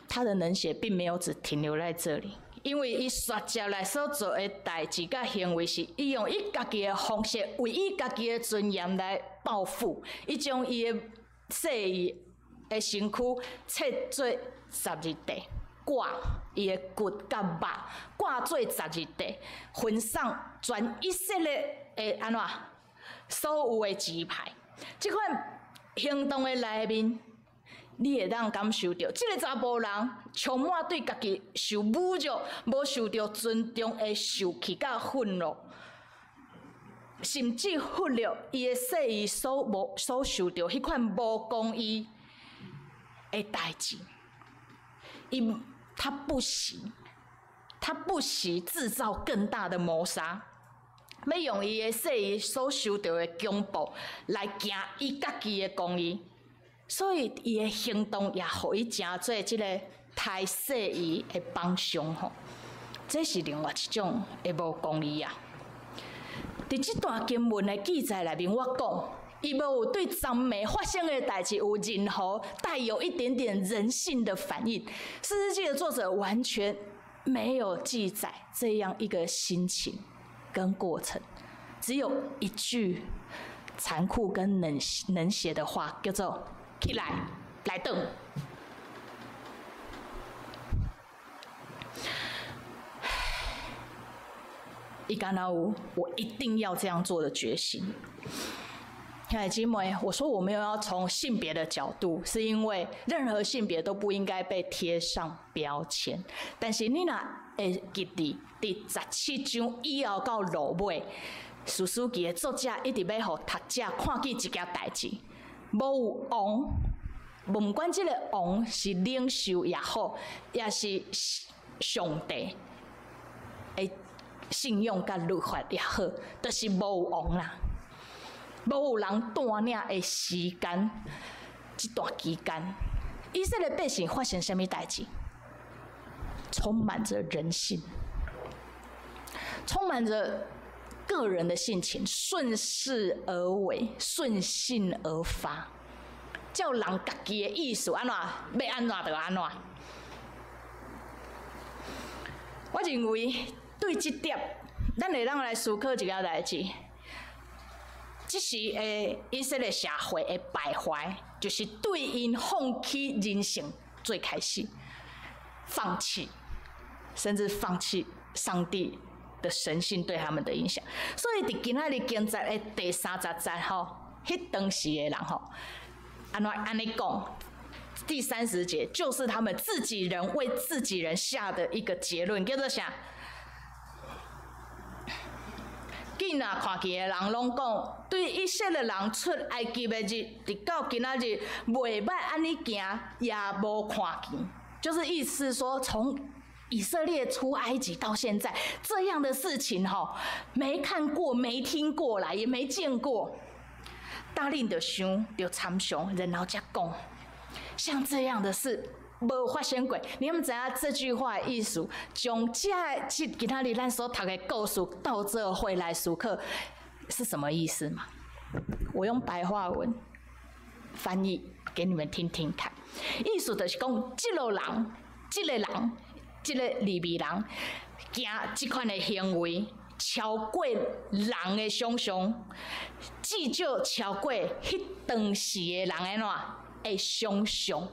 他的冷血並沒有只停留在這裡。因為伊煞接來所做的代誌佮行為，是伊用伊家己的方式，為伊家己的尊嚴來報復。伊將伊的細姨的身軀切做12塊，割伊的骨佮肉，割做12塊，分送全以色列的按怎所有的支派。這款行動的內面，你會當感受著，這個查埔人充滿對家己受侮辱、無受著尊重的受氣佮憤怒，甚至忽略伊的細姨所無所受著彼款無公義的代誌。伊他不惜製造更大的謀殺，欲用伊的細姨所受著的強暴來行伊家己的公義。所以，伊的行動也予伊成做這個刣細姨的幫兇吼。這是另外一種的無公義啊！佇這段經文的記載內面，我講，伊無有對昨暝發生的代誌有任何帶有一點點人性的反應。士師記的作者完全沒有記載這樣一個心情跟過程，只有一句殘酷跟冷冷血的話，叫做，起來，來轉。伊敢若有，我一定要這樣做的決心。兄弟姊妹，我說我沒有要從性別的角度，是因為任何性別都不應該被貼上標籤。但是你若會記得，佇17章以後到落尾，士師記的作者一直欲予讀者看見一件代誌。無有王，毋管這個王是領袖也好，也是上帝的信仰佮律法也好，就是無有王啦，無有人帶領的時間，這段期間，以色列百姓發生啥物代誌？充滿著人性，充滿著個人的性情，順勢而為，順性而發，照人家己的意思按怎，欲按怎就按怎。我認為對這點，咱會當來思考一件代誌。這時的以色列社會的敗壞，就是對𪜶放棄人性做開始，放棄，甚至放棄上帝的神性對他們的影響，所以佇今仔日經節的第30節吼，彼當時的人吼，按怎按呢講？第30節就是他們自己人為自己人下的一個結論，叫做啥？見若看見的人攏講，對以色列人出埃及的日，直到今仔日，袂捌按呢行，也無看見，就是意思說從以色列出埃及到現在，這樣的事情吼，沒看過、沒聽過啦，也沒見過。大恁就想，就參詳，然後才講，像這樣的事無發生過。你毋知影這句話的意思？將這這今仔日咱所讀的故事倒做回來思考，是什麼意思嘛？我用白話文翻譯給你們聽聽看。意思就是講，這個人，這個人。這個利未人行這款的行為，超過人的想象，至少超過彼當時的人按怎的想象，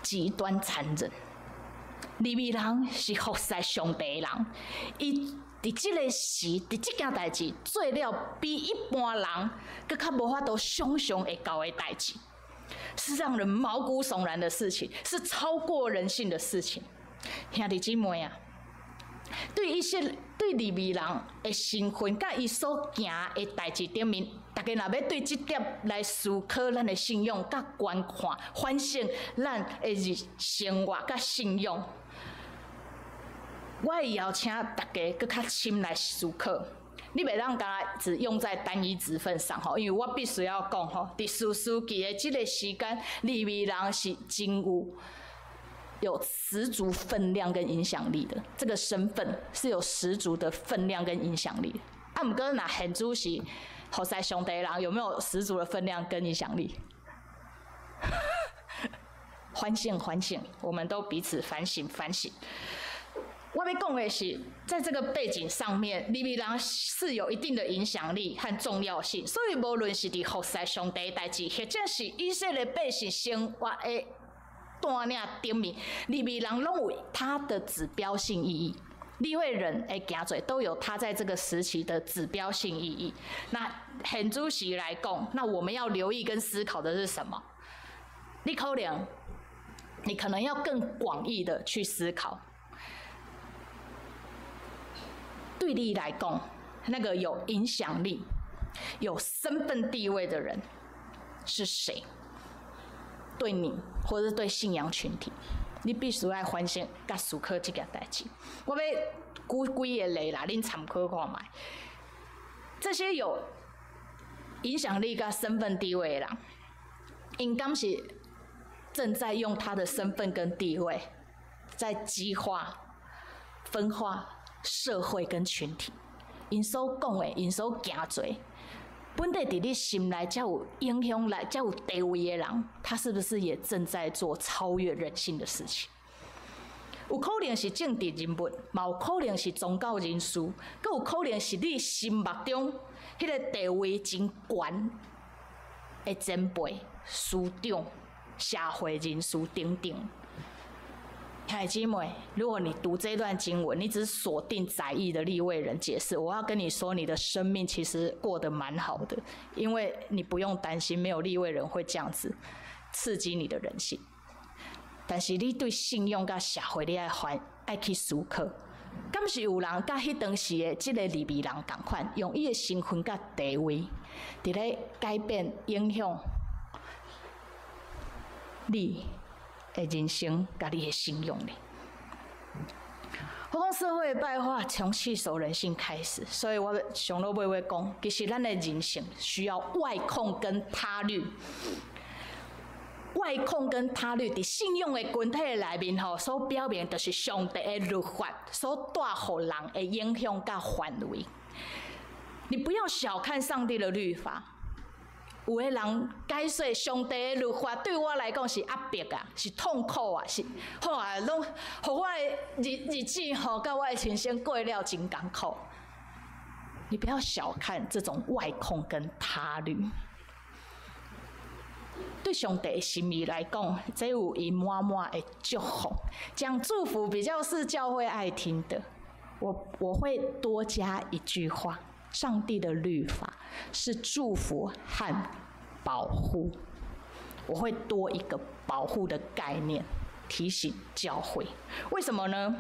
極端殘忍。利未人是服侍上帝的人，伊佇這個時，佇這件代誌做了比一般人閣較無法度想象會到的代誌。是讓人毛骨悚然的事情，是超過人性的事情。兄弟姊妹啊，對一些對利未人的身份，佮伊所行的代誌頂面，大家若欲對這點來思考咱的信仰，佮觀看、反省咱的日生活佮信仰，我會邀請大家閣較深來思考。你袂當干焦只用在單一職分上吼，因為我必須要講吼，佇士師記的這個時間，利未人是真有十足分量跟影響力的，這個身份是有十足的分量跟影響力。啊，毋過若現主是服侍上帝的人，有沒有十足的分量跟影響力？反省反省，我們都彼此反省反省。我欲講的是，在這個背景上面，利未人是有一定的影響力和重要性，所以無論是佇服侍上帝的代誌，或者是以色列百姓生活的帶領頂面，利未人攏有他的指標性意義。利未人的行做都有他在這個時期的指標性意義。那現主時來講，那我們要留意跟思考的是什麼？你可能要更廣義的去思考。對你來講，那個有影響力、有身份地位的人是誰？對你，或者是對信仰群體，你必須愛反省佮思考這件代誌。我欲舉幾個例啦，恁參考看覓。這些有影響力佮身份地位的人，𪜶敢是正在用他的身份跟地位，在激化、分化社會跟群體，𪜶所講的，𪜶所行做，本底佇你心內遮有影響力、遮有地位的人，他是不是也正在做超越人性的事情？有可能是政治人物，嘛有可能是宗教人士，閣有可能是你心目中彼個地位真懸的前輩、師長、社會人士等等。兄弟姊妹，如果你讀這段經文，你只鎖定窄義的利未人解釋，我要跟你說，你的生命其實過得蠻好的，因為你不用擔心沒有利未人會這樣子刺激你的人性。但是你對信仰佮社會，你愛還愛去思考，敢是有人佮彼當時的這個利未人仝款，用伊的身份佮地位，佇咧改變、影響你的人生，佮你的信仰呢？我講社會敗壞從棄守人性開始，所以我上落尾尾講，其實咱的人性需要外控跟他律。外控跟他律佇信仰的群體內面吼，所表明就是上帝的律法所帶予人的影響佮範圍。你不要小看上帝的律法。有的人解說上帝的律法對我來講是壓迫啊，是痛苦啊，是好啊，攏予我的日日子吼，佮我的人生過了真艱苦。你不要小看這種外控跟他律。對上帝的心意來講，這有伊滿滿的祝福。講祝福比較是教會愛聽的，我會多加一句話：上帝的律法是祝福和保護。我會多一個保護的概念，提醒教會。為什麼呢？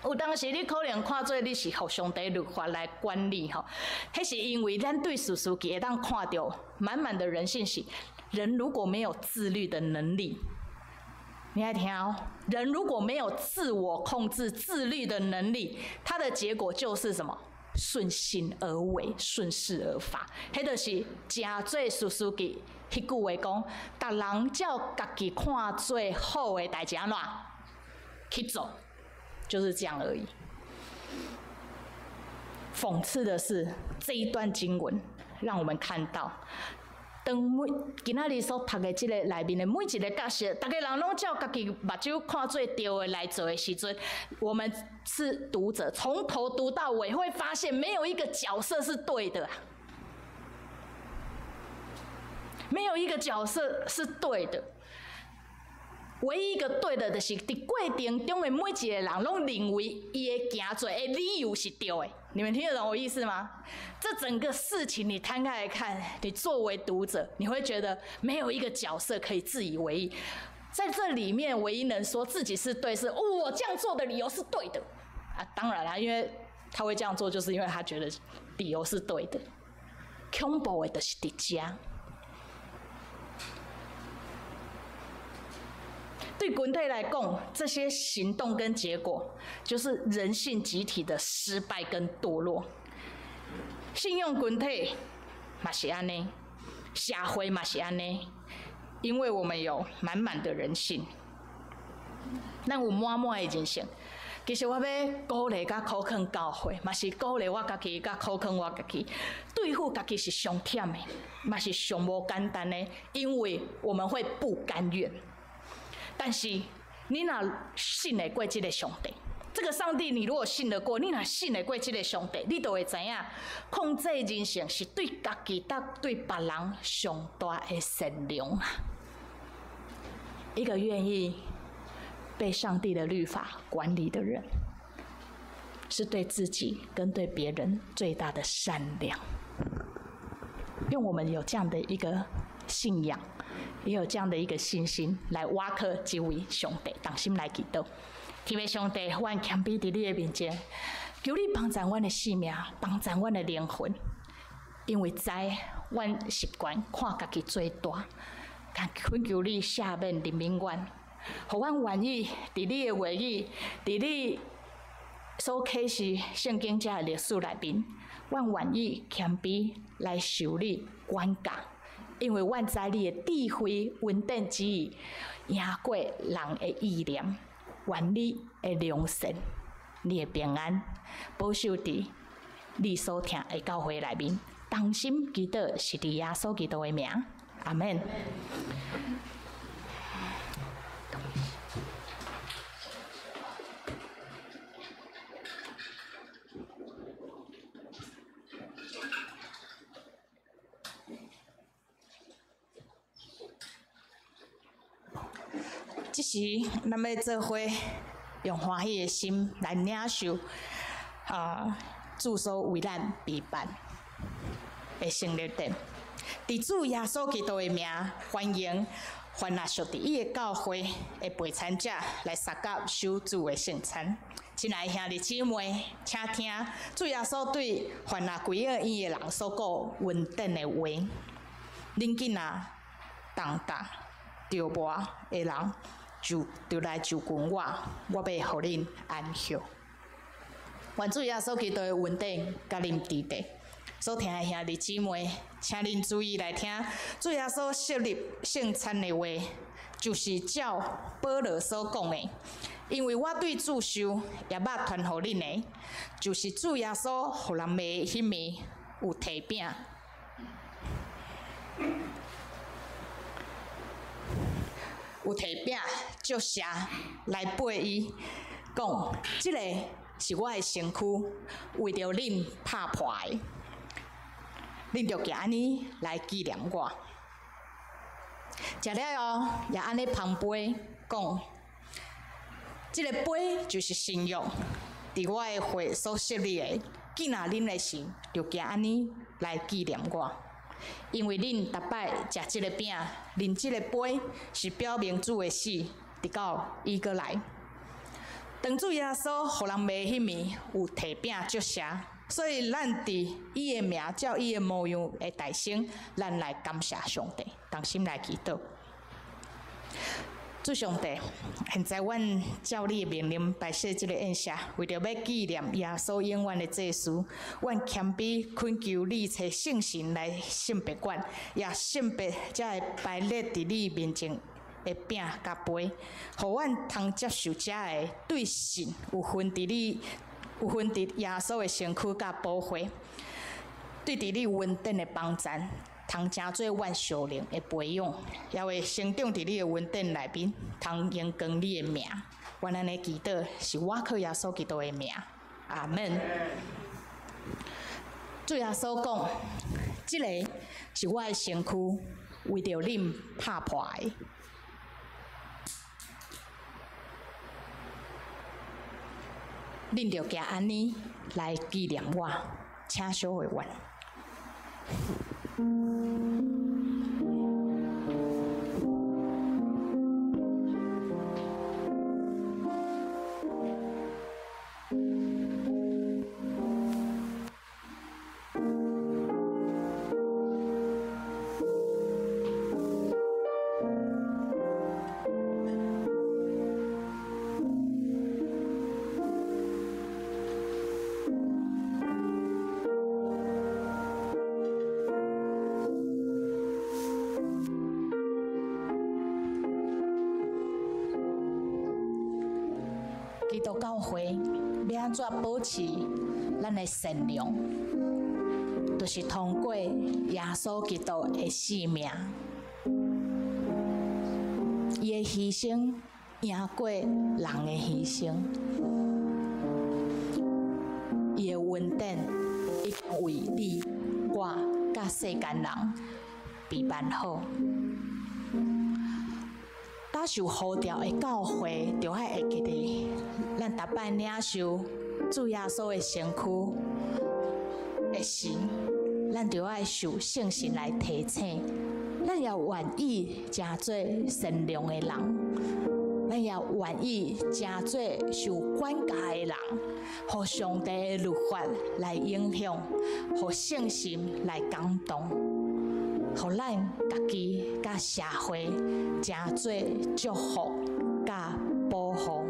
有當時你可能看做你是予上帝律法來管理吼，彼是因為咱對士師記會當看著滿滿的人性是，人如果沒有自律的能力，你愛聽哦，人如果沒有自我控制、自律的能力，他的結果就是什麼？順心而為，順勢而發。彼就是誠做士師記彼句話講，逐人照家己看做好的代誌按怎去做，就是這樣而已。諷刺的是，這一段經文讓我們看到，當每今仔日所讀的這個內面的每一個角色，逐家人攏照家己目睭看做對的來做的時陣，我們是讀者，從頭讀到尾，會發現沒有一個角色是對的，沒有一個角色是對的。唯一一個對的，就是佇過程中的每一個人攏認為伊會行做的理由是對的。你們聽得懂我意思嗎？這整個事情你攤開來看，你作為讀者，你會覺得沒有一個角色可以自以為義。在這裡面，唯一能說自己是對，是我這樣做的理由是對的啊！當然啦，因為他會這樣做，就是因為他覺得理由是對的。恐怖的就是佇遮。對群體來講，這些行動跟結果，就是人性集體的失敗跟墮落。信用群體嘛是按呢，社會嘛是按呢，因為我們有滿滿的人性，咱有滿滿的人性。其實我欲鼓勵佮苦勸教會，嘛是鼓勵我家己佮苦勸我家己，對付家己是上忝的，嘛是上無簡單的，因為我們會不甘願。但是你若信得過這個上帝，這個上帝你如果信得過，你若信得過這個上帝，你就會知影，控制人性是對家己佮對別人上大的善良啊！一個願意被上帝的律法管理的人，是對自己跟對別人最大的善良。願我們有這樣的一個信仰，也有這樣的一個信心，來倚靠這位上帝，同心來祈禱。天父上帝，阮謙卑佇你的面前，求你幫助阮的性命，幫助阮的靈魂，因為知阮習慣看家己做大，但懇求你赦免憐憫阮，予阮願意佇你的話語，佇你所啟示聖經這个歷史內面，阮願意謙卑來受你管教。因為阮知你的智慧、恩典只會贏過人的意念，願你的良善、你的平安，保守佇你所疼的教會內面。同心祈禱，是佇耶穌基督的名，阿們。這時，咱欲做伙用歡喜的心來領受主所為咱備辦的聖禮典。佇主耶穌基督的名，歡迎凡若屬佇伊的教會的陪餐者來參加守主的聖餐。親愛兄弟姊妹，請聽主耶穌對凡若歸向伊的人所講恩典的話。恁囝仔重擔著磨的人，就來就近我，我欲予恁安息。願主耶穌基督的恩典佮恁佇底。所聽的兄弟姊妹，請恁注意來聽，主耶穌設立聖餐的話，就是照保羅所講的。因為我對主受，也捌傳予恁的，就是主耶穌予人賣的彼暝有提餅。有提餅，祝謝來掰伊，講：這个是我的身軀，為著恁拍破的，恁著行按呢來紀念我。食了後，也按呢捧杯，講：這个杯就是新約，佇我的血所設立的。囝若啉的時，就行按呢來紀念我。因為恁逐擺食這个餅，啉這个杯，是表明主的死，直到伊閣來。當主耶穌予人賣彼暝，有提餅祝謝，所以咱佇伊的名，照伊的模樣的代稱，咱來感謝上帝，同心來祈禱。主上帝，現在阮照你的命令擺設這个宴席，為著欲紀念耶穌永遠的祭司，阮謙卑懇求你揣聖神來聖別阮，也聖別這个排列佇你面前的餅佮杯，予阮通接受這个對神有份佇你有份佇耶穌的身軀佮寶血，對佇你恩典的幫贊。通成做阮屬靈的培養，也會成長佇你的恩典內面，通榮光你的名。阮按呢祈禱，是倚靠耶穌基督的名。阿門。主耶穌講：這个是我的身軀，為著恁拍破的。恁著行按呢來紀念我，請小會員。基督教會欲按怎保持咱的善良，就是通過耶穌基督的性命，伊的犧牲贏過人的犧牲，伊的恩典已經為你、我、佮世間人備辦好。搭受呼召的教會，著愛會記得，咱逐擺領受主耶穌的身軀的時，咱著愛受聖神來提醒，咱也願意成做善良的人，咱也願意成做受管教的人，予上帝的律法來影響，予聖神來感動。予咱家己佮社會成做祝福佮保護。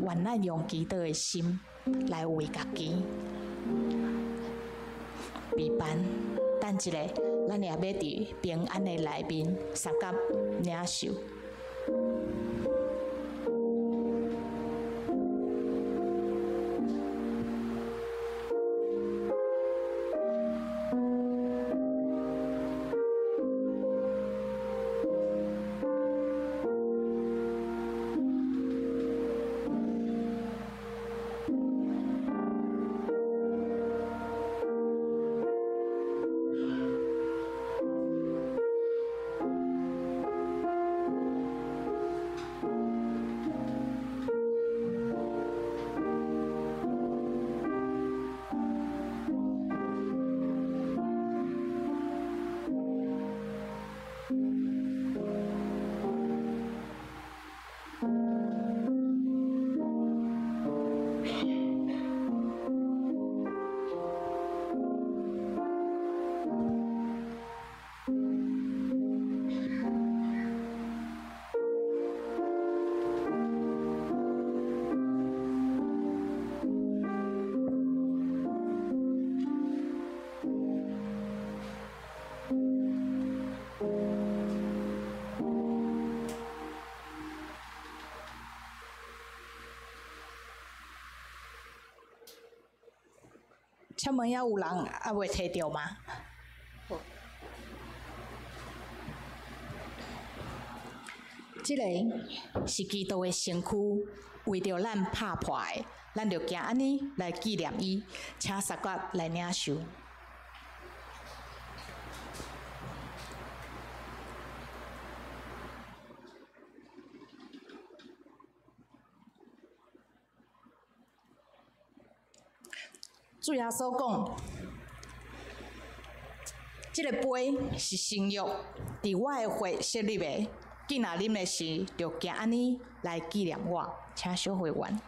願咱用祈禱的心來為家己備辦。等一下，咱也欲佇平安的內面相佮領受。請問猶有人猶未提著嗎？這个是基督的身軀，為著咱拍破的，咱就行按呢來紀念伊，請司決來領受。主耶穌講：這个杯是新約，佇我的血設立的。囝若啉的時，就行按呢來紀念我。請小會員。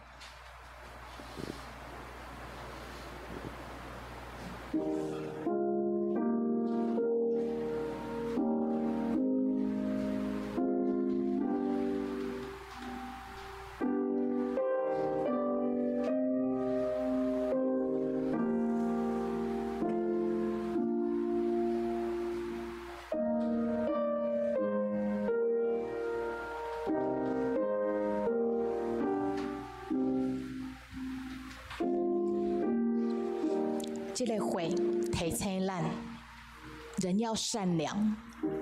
這个血提醒咱，人要善良，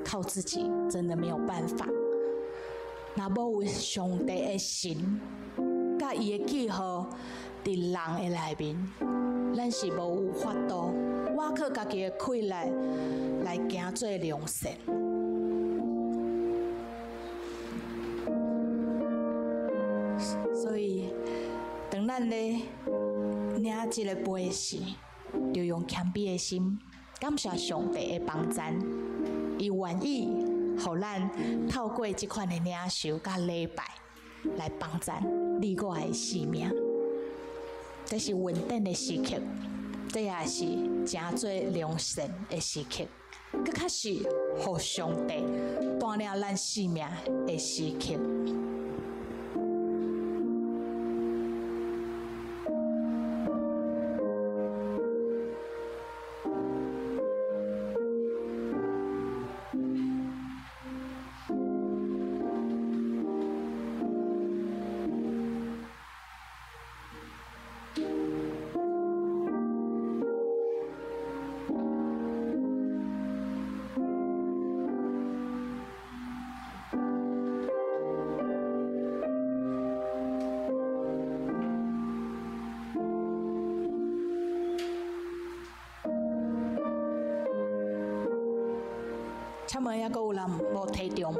靠自己真的沒有辦法。若無有上帝的神，佮伊的記號佇人的內面，咱是無有法度倚靠家己的氣力來行做良善。所以，當咱咧領這个杯時，就用謙卑的心，感謝上帝的幫贊，伊願意予咱透過這款的領受佮禮拜來幫贊你我的性命。這是穩定的時刻，這也是誠做良善的時刻，閣較是予上帝帶領咱性命的時刻。請問猶閣有人無提著嗎？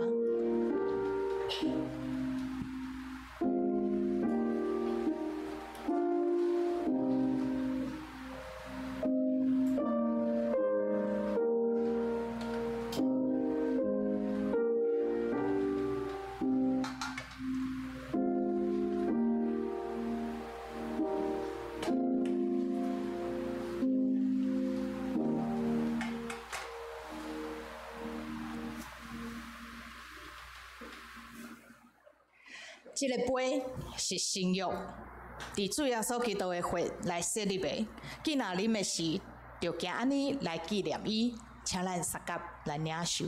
這个杯是新約，佇主耶穌基督的血來設立的。既若啉的時，就行按呢來紀念伊，請咱相佮來領受。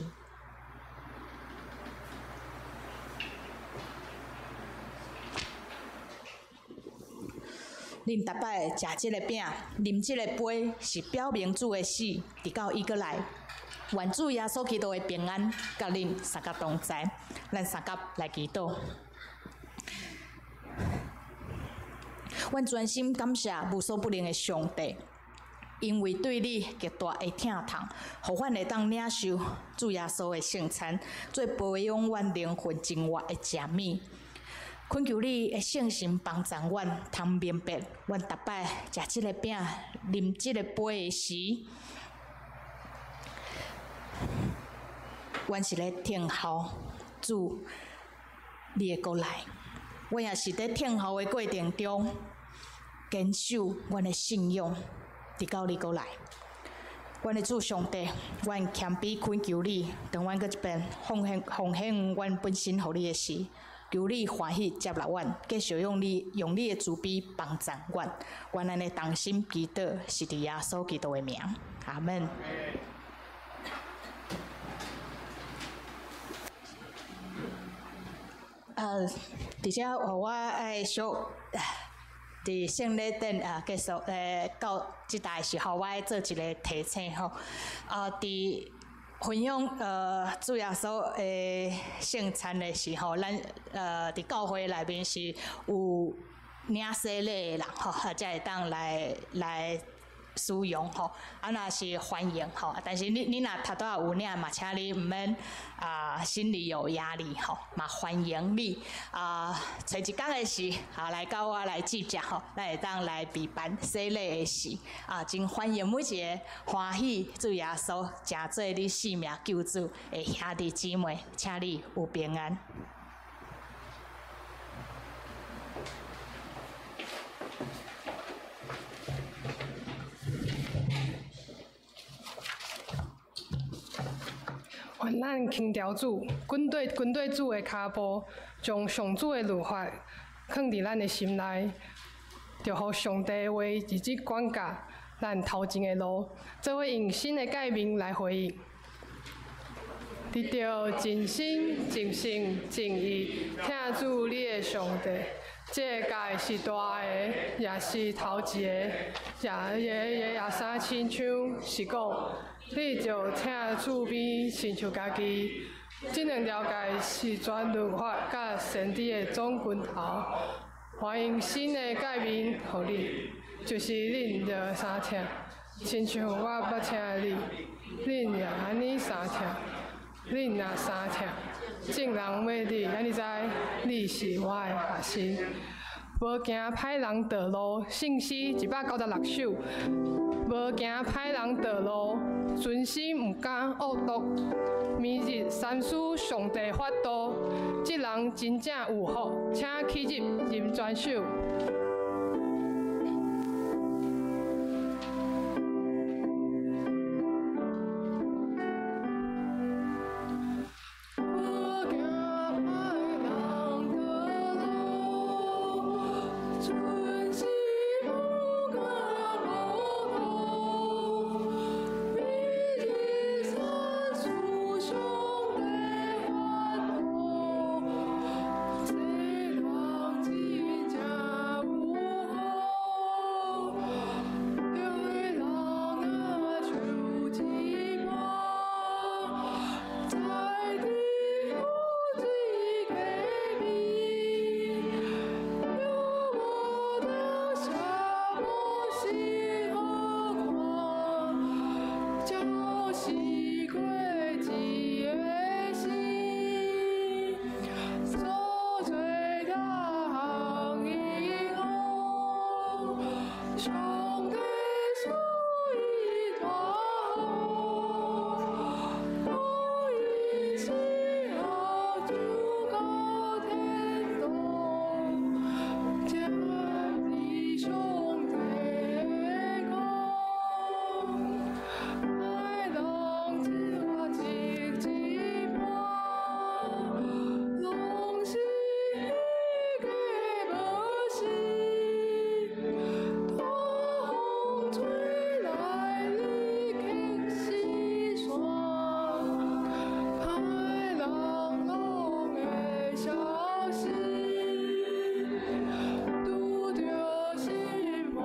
恁逐擺食這个餅、啉這個杯，是表明主的死，直到伊閣來。願主耶穌基督的平安，佮恁相佮同在。咱相佮來祈禱。阮專心感謝無所不能的上帝，因為對你極大的疼痛，予阮會當領受主耶穌的聖餐，做保養阮靈魂淨活的食物。懇求你的聖神幫助阮，通明白，阮逐擺食這个餅、啉這個杯的時，阮是咧等候主你的閣來。阮也是佇等候的過程中，堅守阮的信仰，直到你閣來。阮的主上帝，阮謙卑懇求你，當阮閣一遍奉獻阮本身予你的時，求你歡喜接納阮，繼續用你的慈悲幫助阮。阮按呢同心祈禱，是佇耶穌基督的名，阿們。佇遮我愛小佇聖禮典結束到這搭的時候，我愛做一個提醒吼。佇分享主耶穌的聖餐的時候，咱佇教會內面是有領洗禮的人吼，才會當來使用吼，啊，若是歡迎吼，但是你若頭拄仔有領嘛，請你毋免心裡有壓力吼，嘛歡迎你揣一工的時來到我來接食吼，咱會當來備辦洗禮的事真歡迎每一個歡喜主耶穌成做你性命救主的兄弟姊妹，請你有平安。願咱輕調主，跟綴主的跤步，將上主的律法囥佇咱的心內，就予上帝的話日日管教咱頭前的路，做伙用新的誡命來回應。得著盡心、盡性、盡意，疼主你的上帝，這个界是大个，也是頭一个，也也也也啥親像是講，你著疼厝邊親像家己。這兩條界是全律法佮先知的總根頭。歡迎新的誡命予你，就是恁著相疼，親像我捌疼你，恁也按呢相疼。恁若相疼，眾人欲你按呢知，你是我的學生。無行歹人道路，聖詩196首。無行歹人道路，存心毋敢惡毒。暝日三思上帝法度，這人真正有福，請起入吟全首。無行歹人道路，存心毋敢惡毒。暝日三思上帝法度，這人真正有福。對人若像一般，在地府水溪邊，有無當下無是好看，就是過一个時，所做逐項應好，上帝賜伊大福，予伊死後就到天堂，接伫上帝的光。歹人只活一半，攏是虛假無實。大風吹來，你卻四散，歹人攏會消失。拄著審判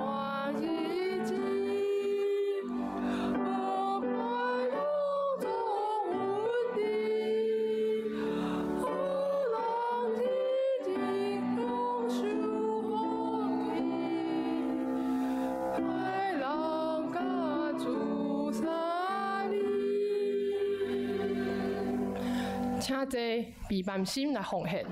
日子，無歹攏總穩定，好人日日享受福氣，歹人共自殺哩。請坐，備萬心來奉獻。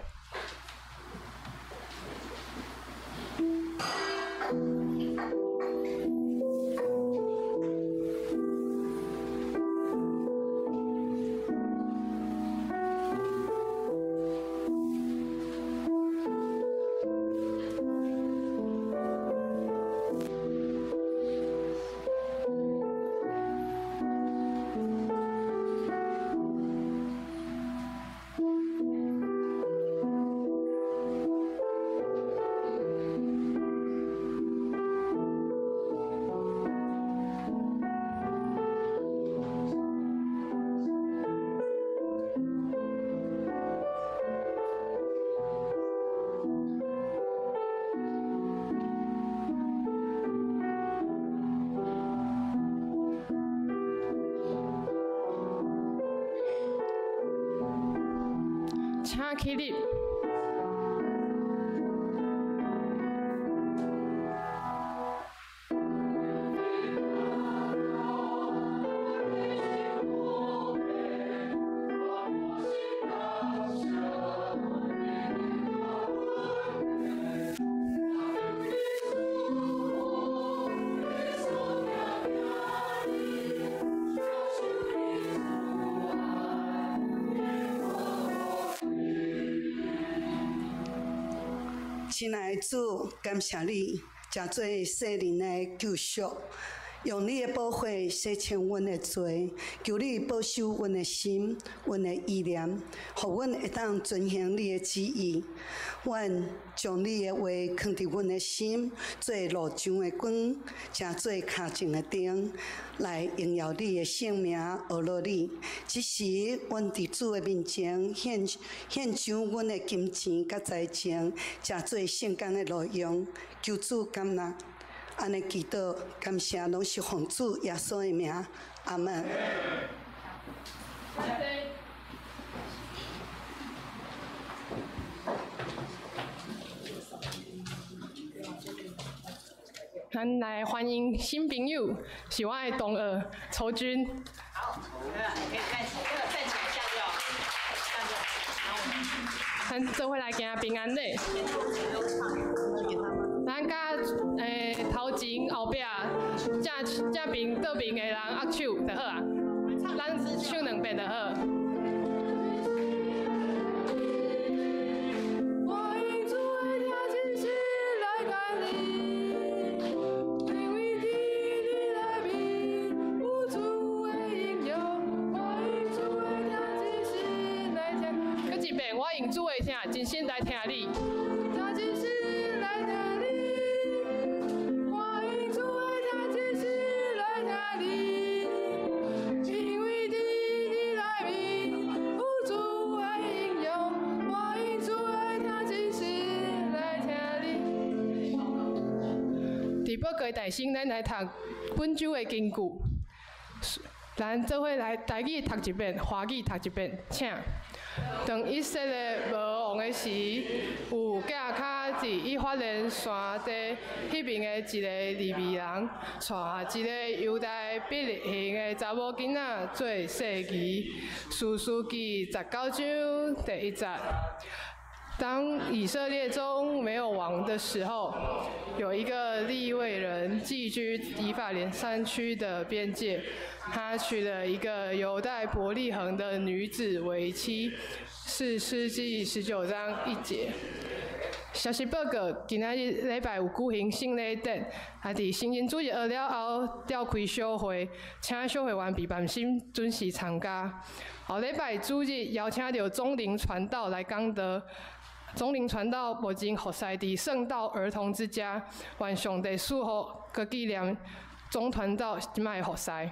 請起立。親愛的主，感謝你，成做世人的救贖，用你的寶血洗清阮的罪，求你保守阮的心、阮的意念，予阮會當遵行你的旨意。阮將你的話藏佇阮的心，做路上的光，成做跤前的燈，來榮耀你的聖名，學樂你。這時，阮佇主的面前獻上阮的金錢佮財情，成做聖工的路用，求主感納。按呢祈禱，感謝攏是奉主耶穌的名，阿門。咱來歡迎新朋友，是我的同學曹軍。好，可以站起來，站起來下就好，站着。咱做伙來行平安禮。咱佮頭前後壁正正邊倒邊的人握手就好啊。咱唱兩遍就好。一遍，我用主的疼，真心來聽你。真心來聽你，我用主的疼，真心來聽你，因為佇你內面有主的榮耀，我用主的疼，真心來聽你。佇報告大聲，咱來讀本周的根據。咱做伙來台語讀一遍，華語讀一遍，請。當以色列無王的時，有寄跤佇以法蓮山地彼邊的一个利未人，娶一个猶大伯利恆的查某囡仔做婿兒。士師記19章第1節。當以色列中沒有王的時候，有一個利未人寄居以法蓮山區的邊界，他娶了一個猶大伯利恆的女子為妻。士師記19章1節。消息報告：今仔日禮拜有舉行聖禮典，啊，佇成人主日學了後召開小會，請小會員備辦心準時參加。後禮拜主日邀請著鍾靈傳道來講道。鍾靈傳道目前服侍佇聖道兒童之家，願上帝賜福，閣紀念鍾傳道這擺的服侍。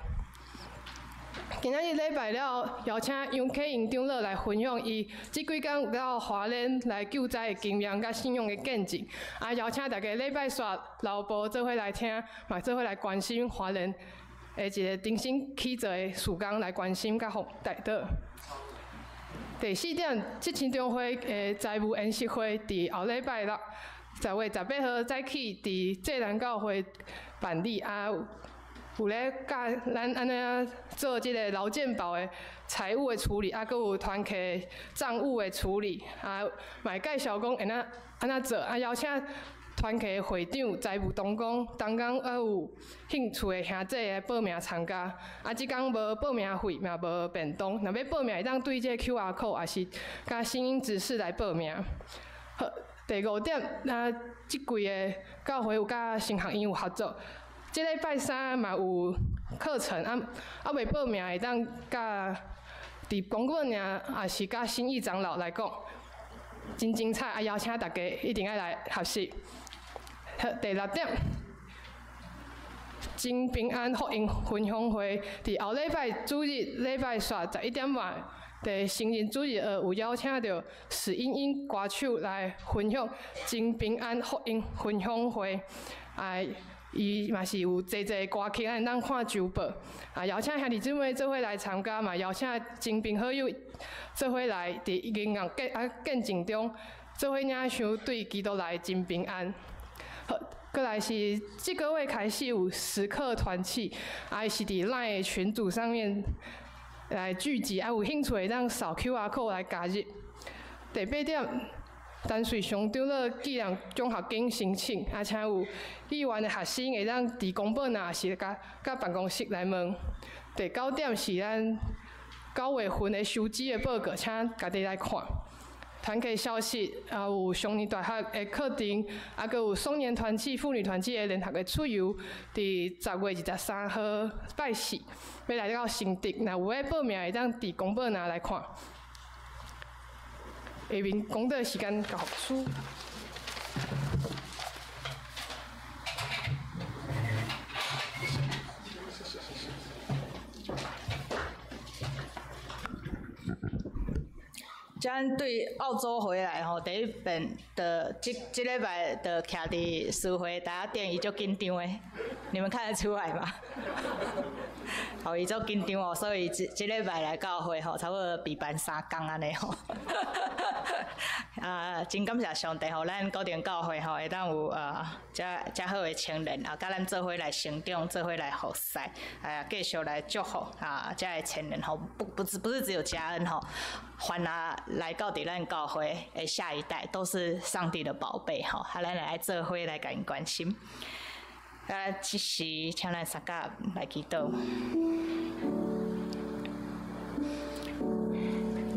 今仔日禮拜了，邀請楊啟英長老來分享伊這幾工有到花蓮來救災的經驗佮信仰的見證。啊，邀請大家禮拜煞留步做伙來聽，嘛做伙來關心花蓮的一個重新起做的事工來關心佮服代禱。第四點，這青中會的財務研習會佇後禮拜六10月18號早起佇濟南教會辦理啊。有咧教咱按怎做這个勞健保的財務的處理，啊，閣有團契帳務的處理，啊，嘛會介紹講會怎按怎做，啊，邀請團契會長、財務同工，同工猶有興趣的兄弟來報名參加。啊，這工無報名費，嘛無便當。若欲報名，會當對這个 QR code，抑是佮聲音指示來報名。好，第五點，啊，這季的教會有佮神學院有合作。這禮拜三嘛有課程，啊，猶未報名會當佮佇公告爾，抑是佮新義長老來講，真精彩，啊，邀請大家一定愛來學習。好，第六點，真平安福音分享會，佇後禮拜主日禮拜煞11點半，佇成人主日學有邀請著史英英歌手來分享真平安福音分享會，啊。伊嘛是有濟濟歌曲，咱會當看周報。啊，邀請兄弟姊妹做伙來參加，嘛邀請親朋好友做伙來，佇音樂見證中，做伙領受對基督來真平安。好，閣來是這個月開始有時刻團契，啊，伊是佇 LINE 的群組上面來聚集，啊，有興趣會當掃 QR code 來加入。第八點。陳瑞祥長老紀念獎學金申請，啊，請有意願的學生會當佇公報若是佮辦公室來問。第九點是咱9月份的收支的報告，請家己來看。团契消息，也有上年大学的课程，啊，阁有少年团契、妇女团契的联合的出游，伫10月23号拜四，欲来到新竹，若有欲报名，会当伫公布栏来看。下面讲道时间交予牧师。咱对澳洲回来吼，第一遍的这这礼拜就徛伫书会台仔顶，伊足紧张的，你们看得出来吗？吼，伊足紧张哦，所以这这礼拜来教会吼，差不多备办3工按呢吼。啊，真感谢上帝，予咱高定教会吼，会当有遮遮好的青年啊，佮咱做伙来成长，做伙来服侍，啊，继续来祝福啊，遮的青年吼，不不不是只有嘉恩吼，凡啊来到伫咱教会的下一代，都是上帝的宝贝吼，啊，咱来做伙来共𪜶关心。啊，这时请咱三甲来祈祷。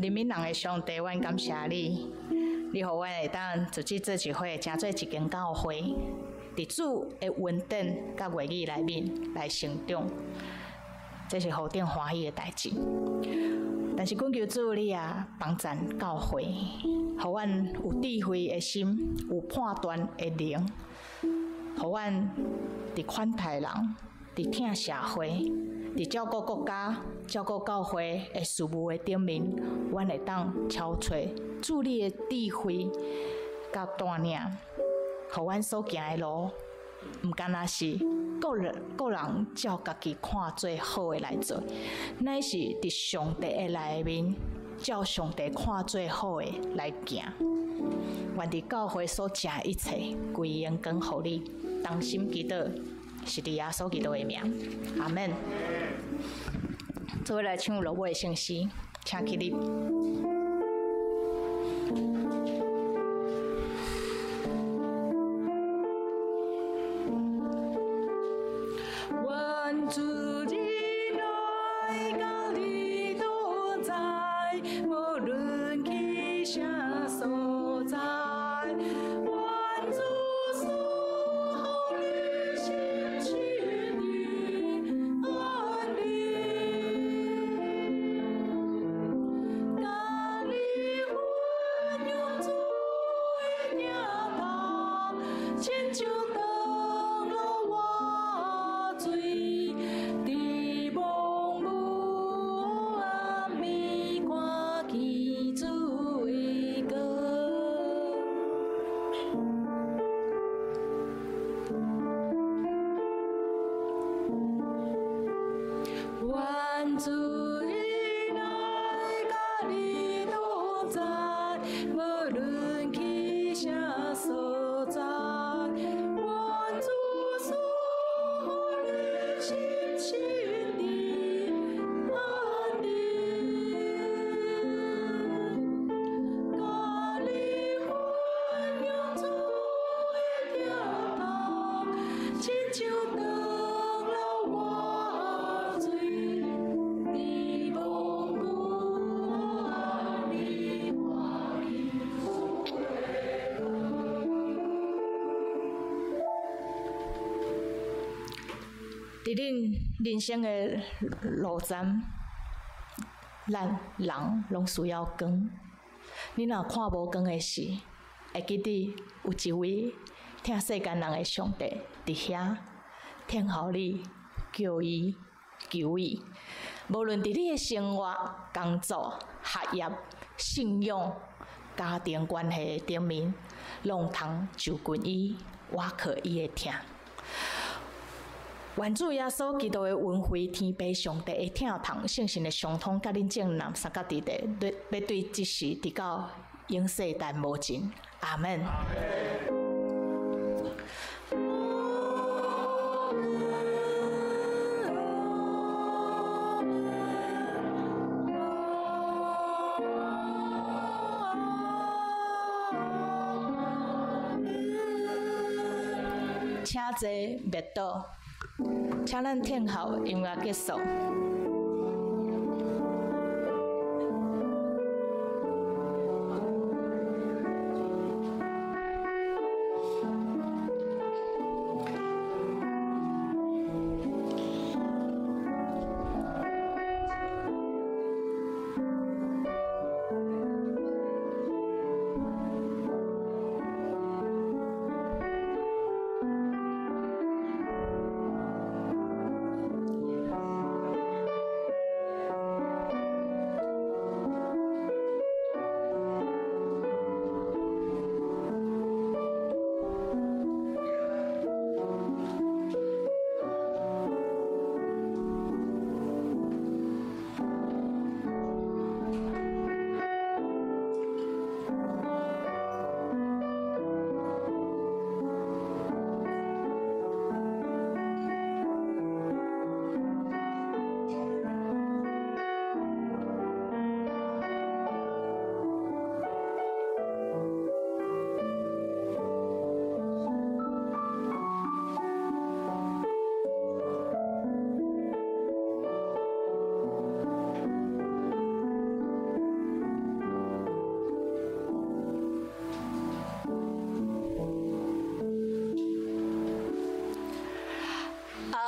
怜悯人的上帝，阮感谢你，你予阮会当自己做一伙，成做一间教会，伫主的恩典佮话语内面来成长，这是何等欢喜的代志。但是恳求主你啊，帮赞教会，予阮有智慧的心，有判断的灵，予阮伫款待人，伫疼社会，伫照顾国家、照顾教会的事务的顶面，阮会当超出主你的智慧佮带领，予阮所行的路，毋干焦是个人个人照家己看做好的来做，乃是伫上帝的内面，照上帝看做好的来行。愿伫教会所食的一切，归荣光予你，同心祈祷，是伫耶稣基督的名，阿门。做伙来唱落尾的圣诗，请起立。愿主日来佮你同在，无论去啥所在。愿主赐予你深深的安宁，佮你分享主的疼痛，亲像长落活水，伫茫无暗暝看见主的光。愿主日来佮你同在，无论去啥所在。愿主赐予你深深的安宁，佮你分享主的疼痛，亲像长落活水，伫茫无暗暝看见主的光。伫恁人生的路站，咱人拢需要光。你若看无光的时，会记得有一位疼世间人的上帝伫遐，听候你，叫伊，求伊。无论伫你的生活、工作、学业、信仰、家庭关系顶面，拢通就近伊，倚靠伊的疼。愿主耶稣基督的恩惠、天父上帝的疼痛、圣神的相通，佮恁众人三甲弟弟，欲对这时直到永世代无尽。阿门。请坐，默祷。请咱听候音乐结束。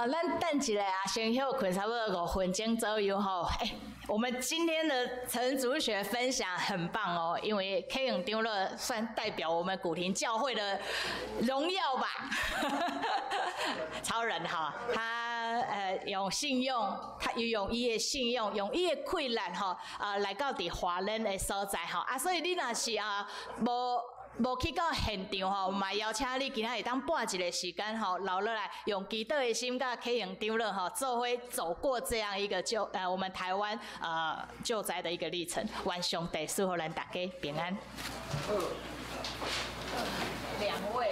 咱等一下啊，先歇睏差不多5分鐘左右吼。欸，我們今天的陳主學分享很棒哦，因為啟榮長老算代表我們古亭教會的榮耀吧。超人哈，他用信用，他又用伊的信用，用伊的氣力吼，啊來到佇華人的所在吼，啊，所以你若是啊無去到現場吼，嘛邀請你今仔會當撥一个時間吼，留落來用祈禱的心，佮啟榮長老吼，做伙走過這樣一個我們台灣救災的一個歷程。願上帝賜予咱大家平安。兩位。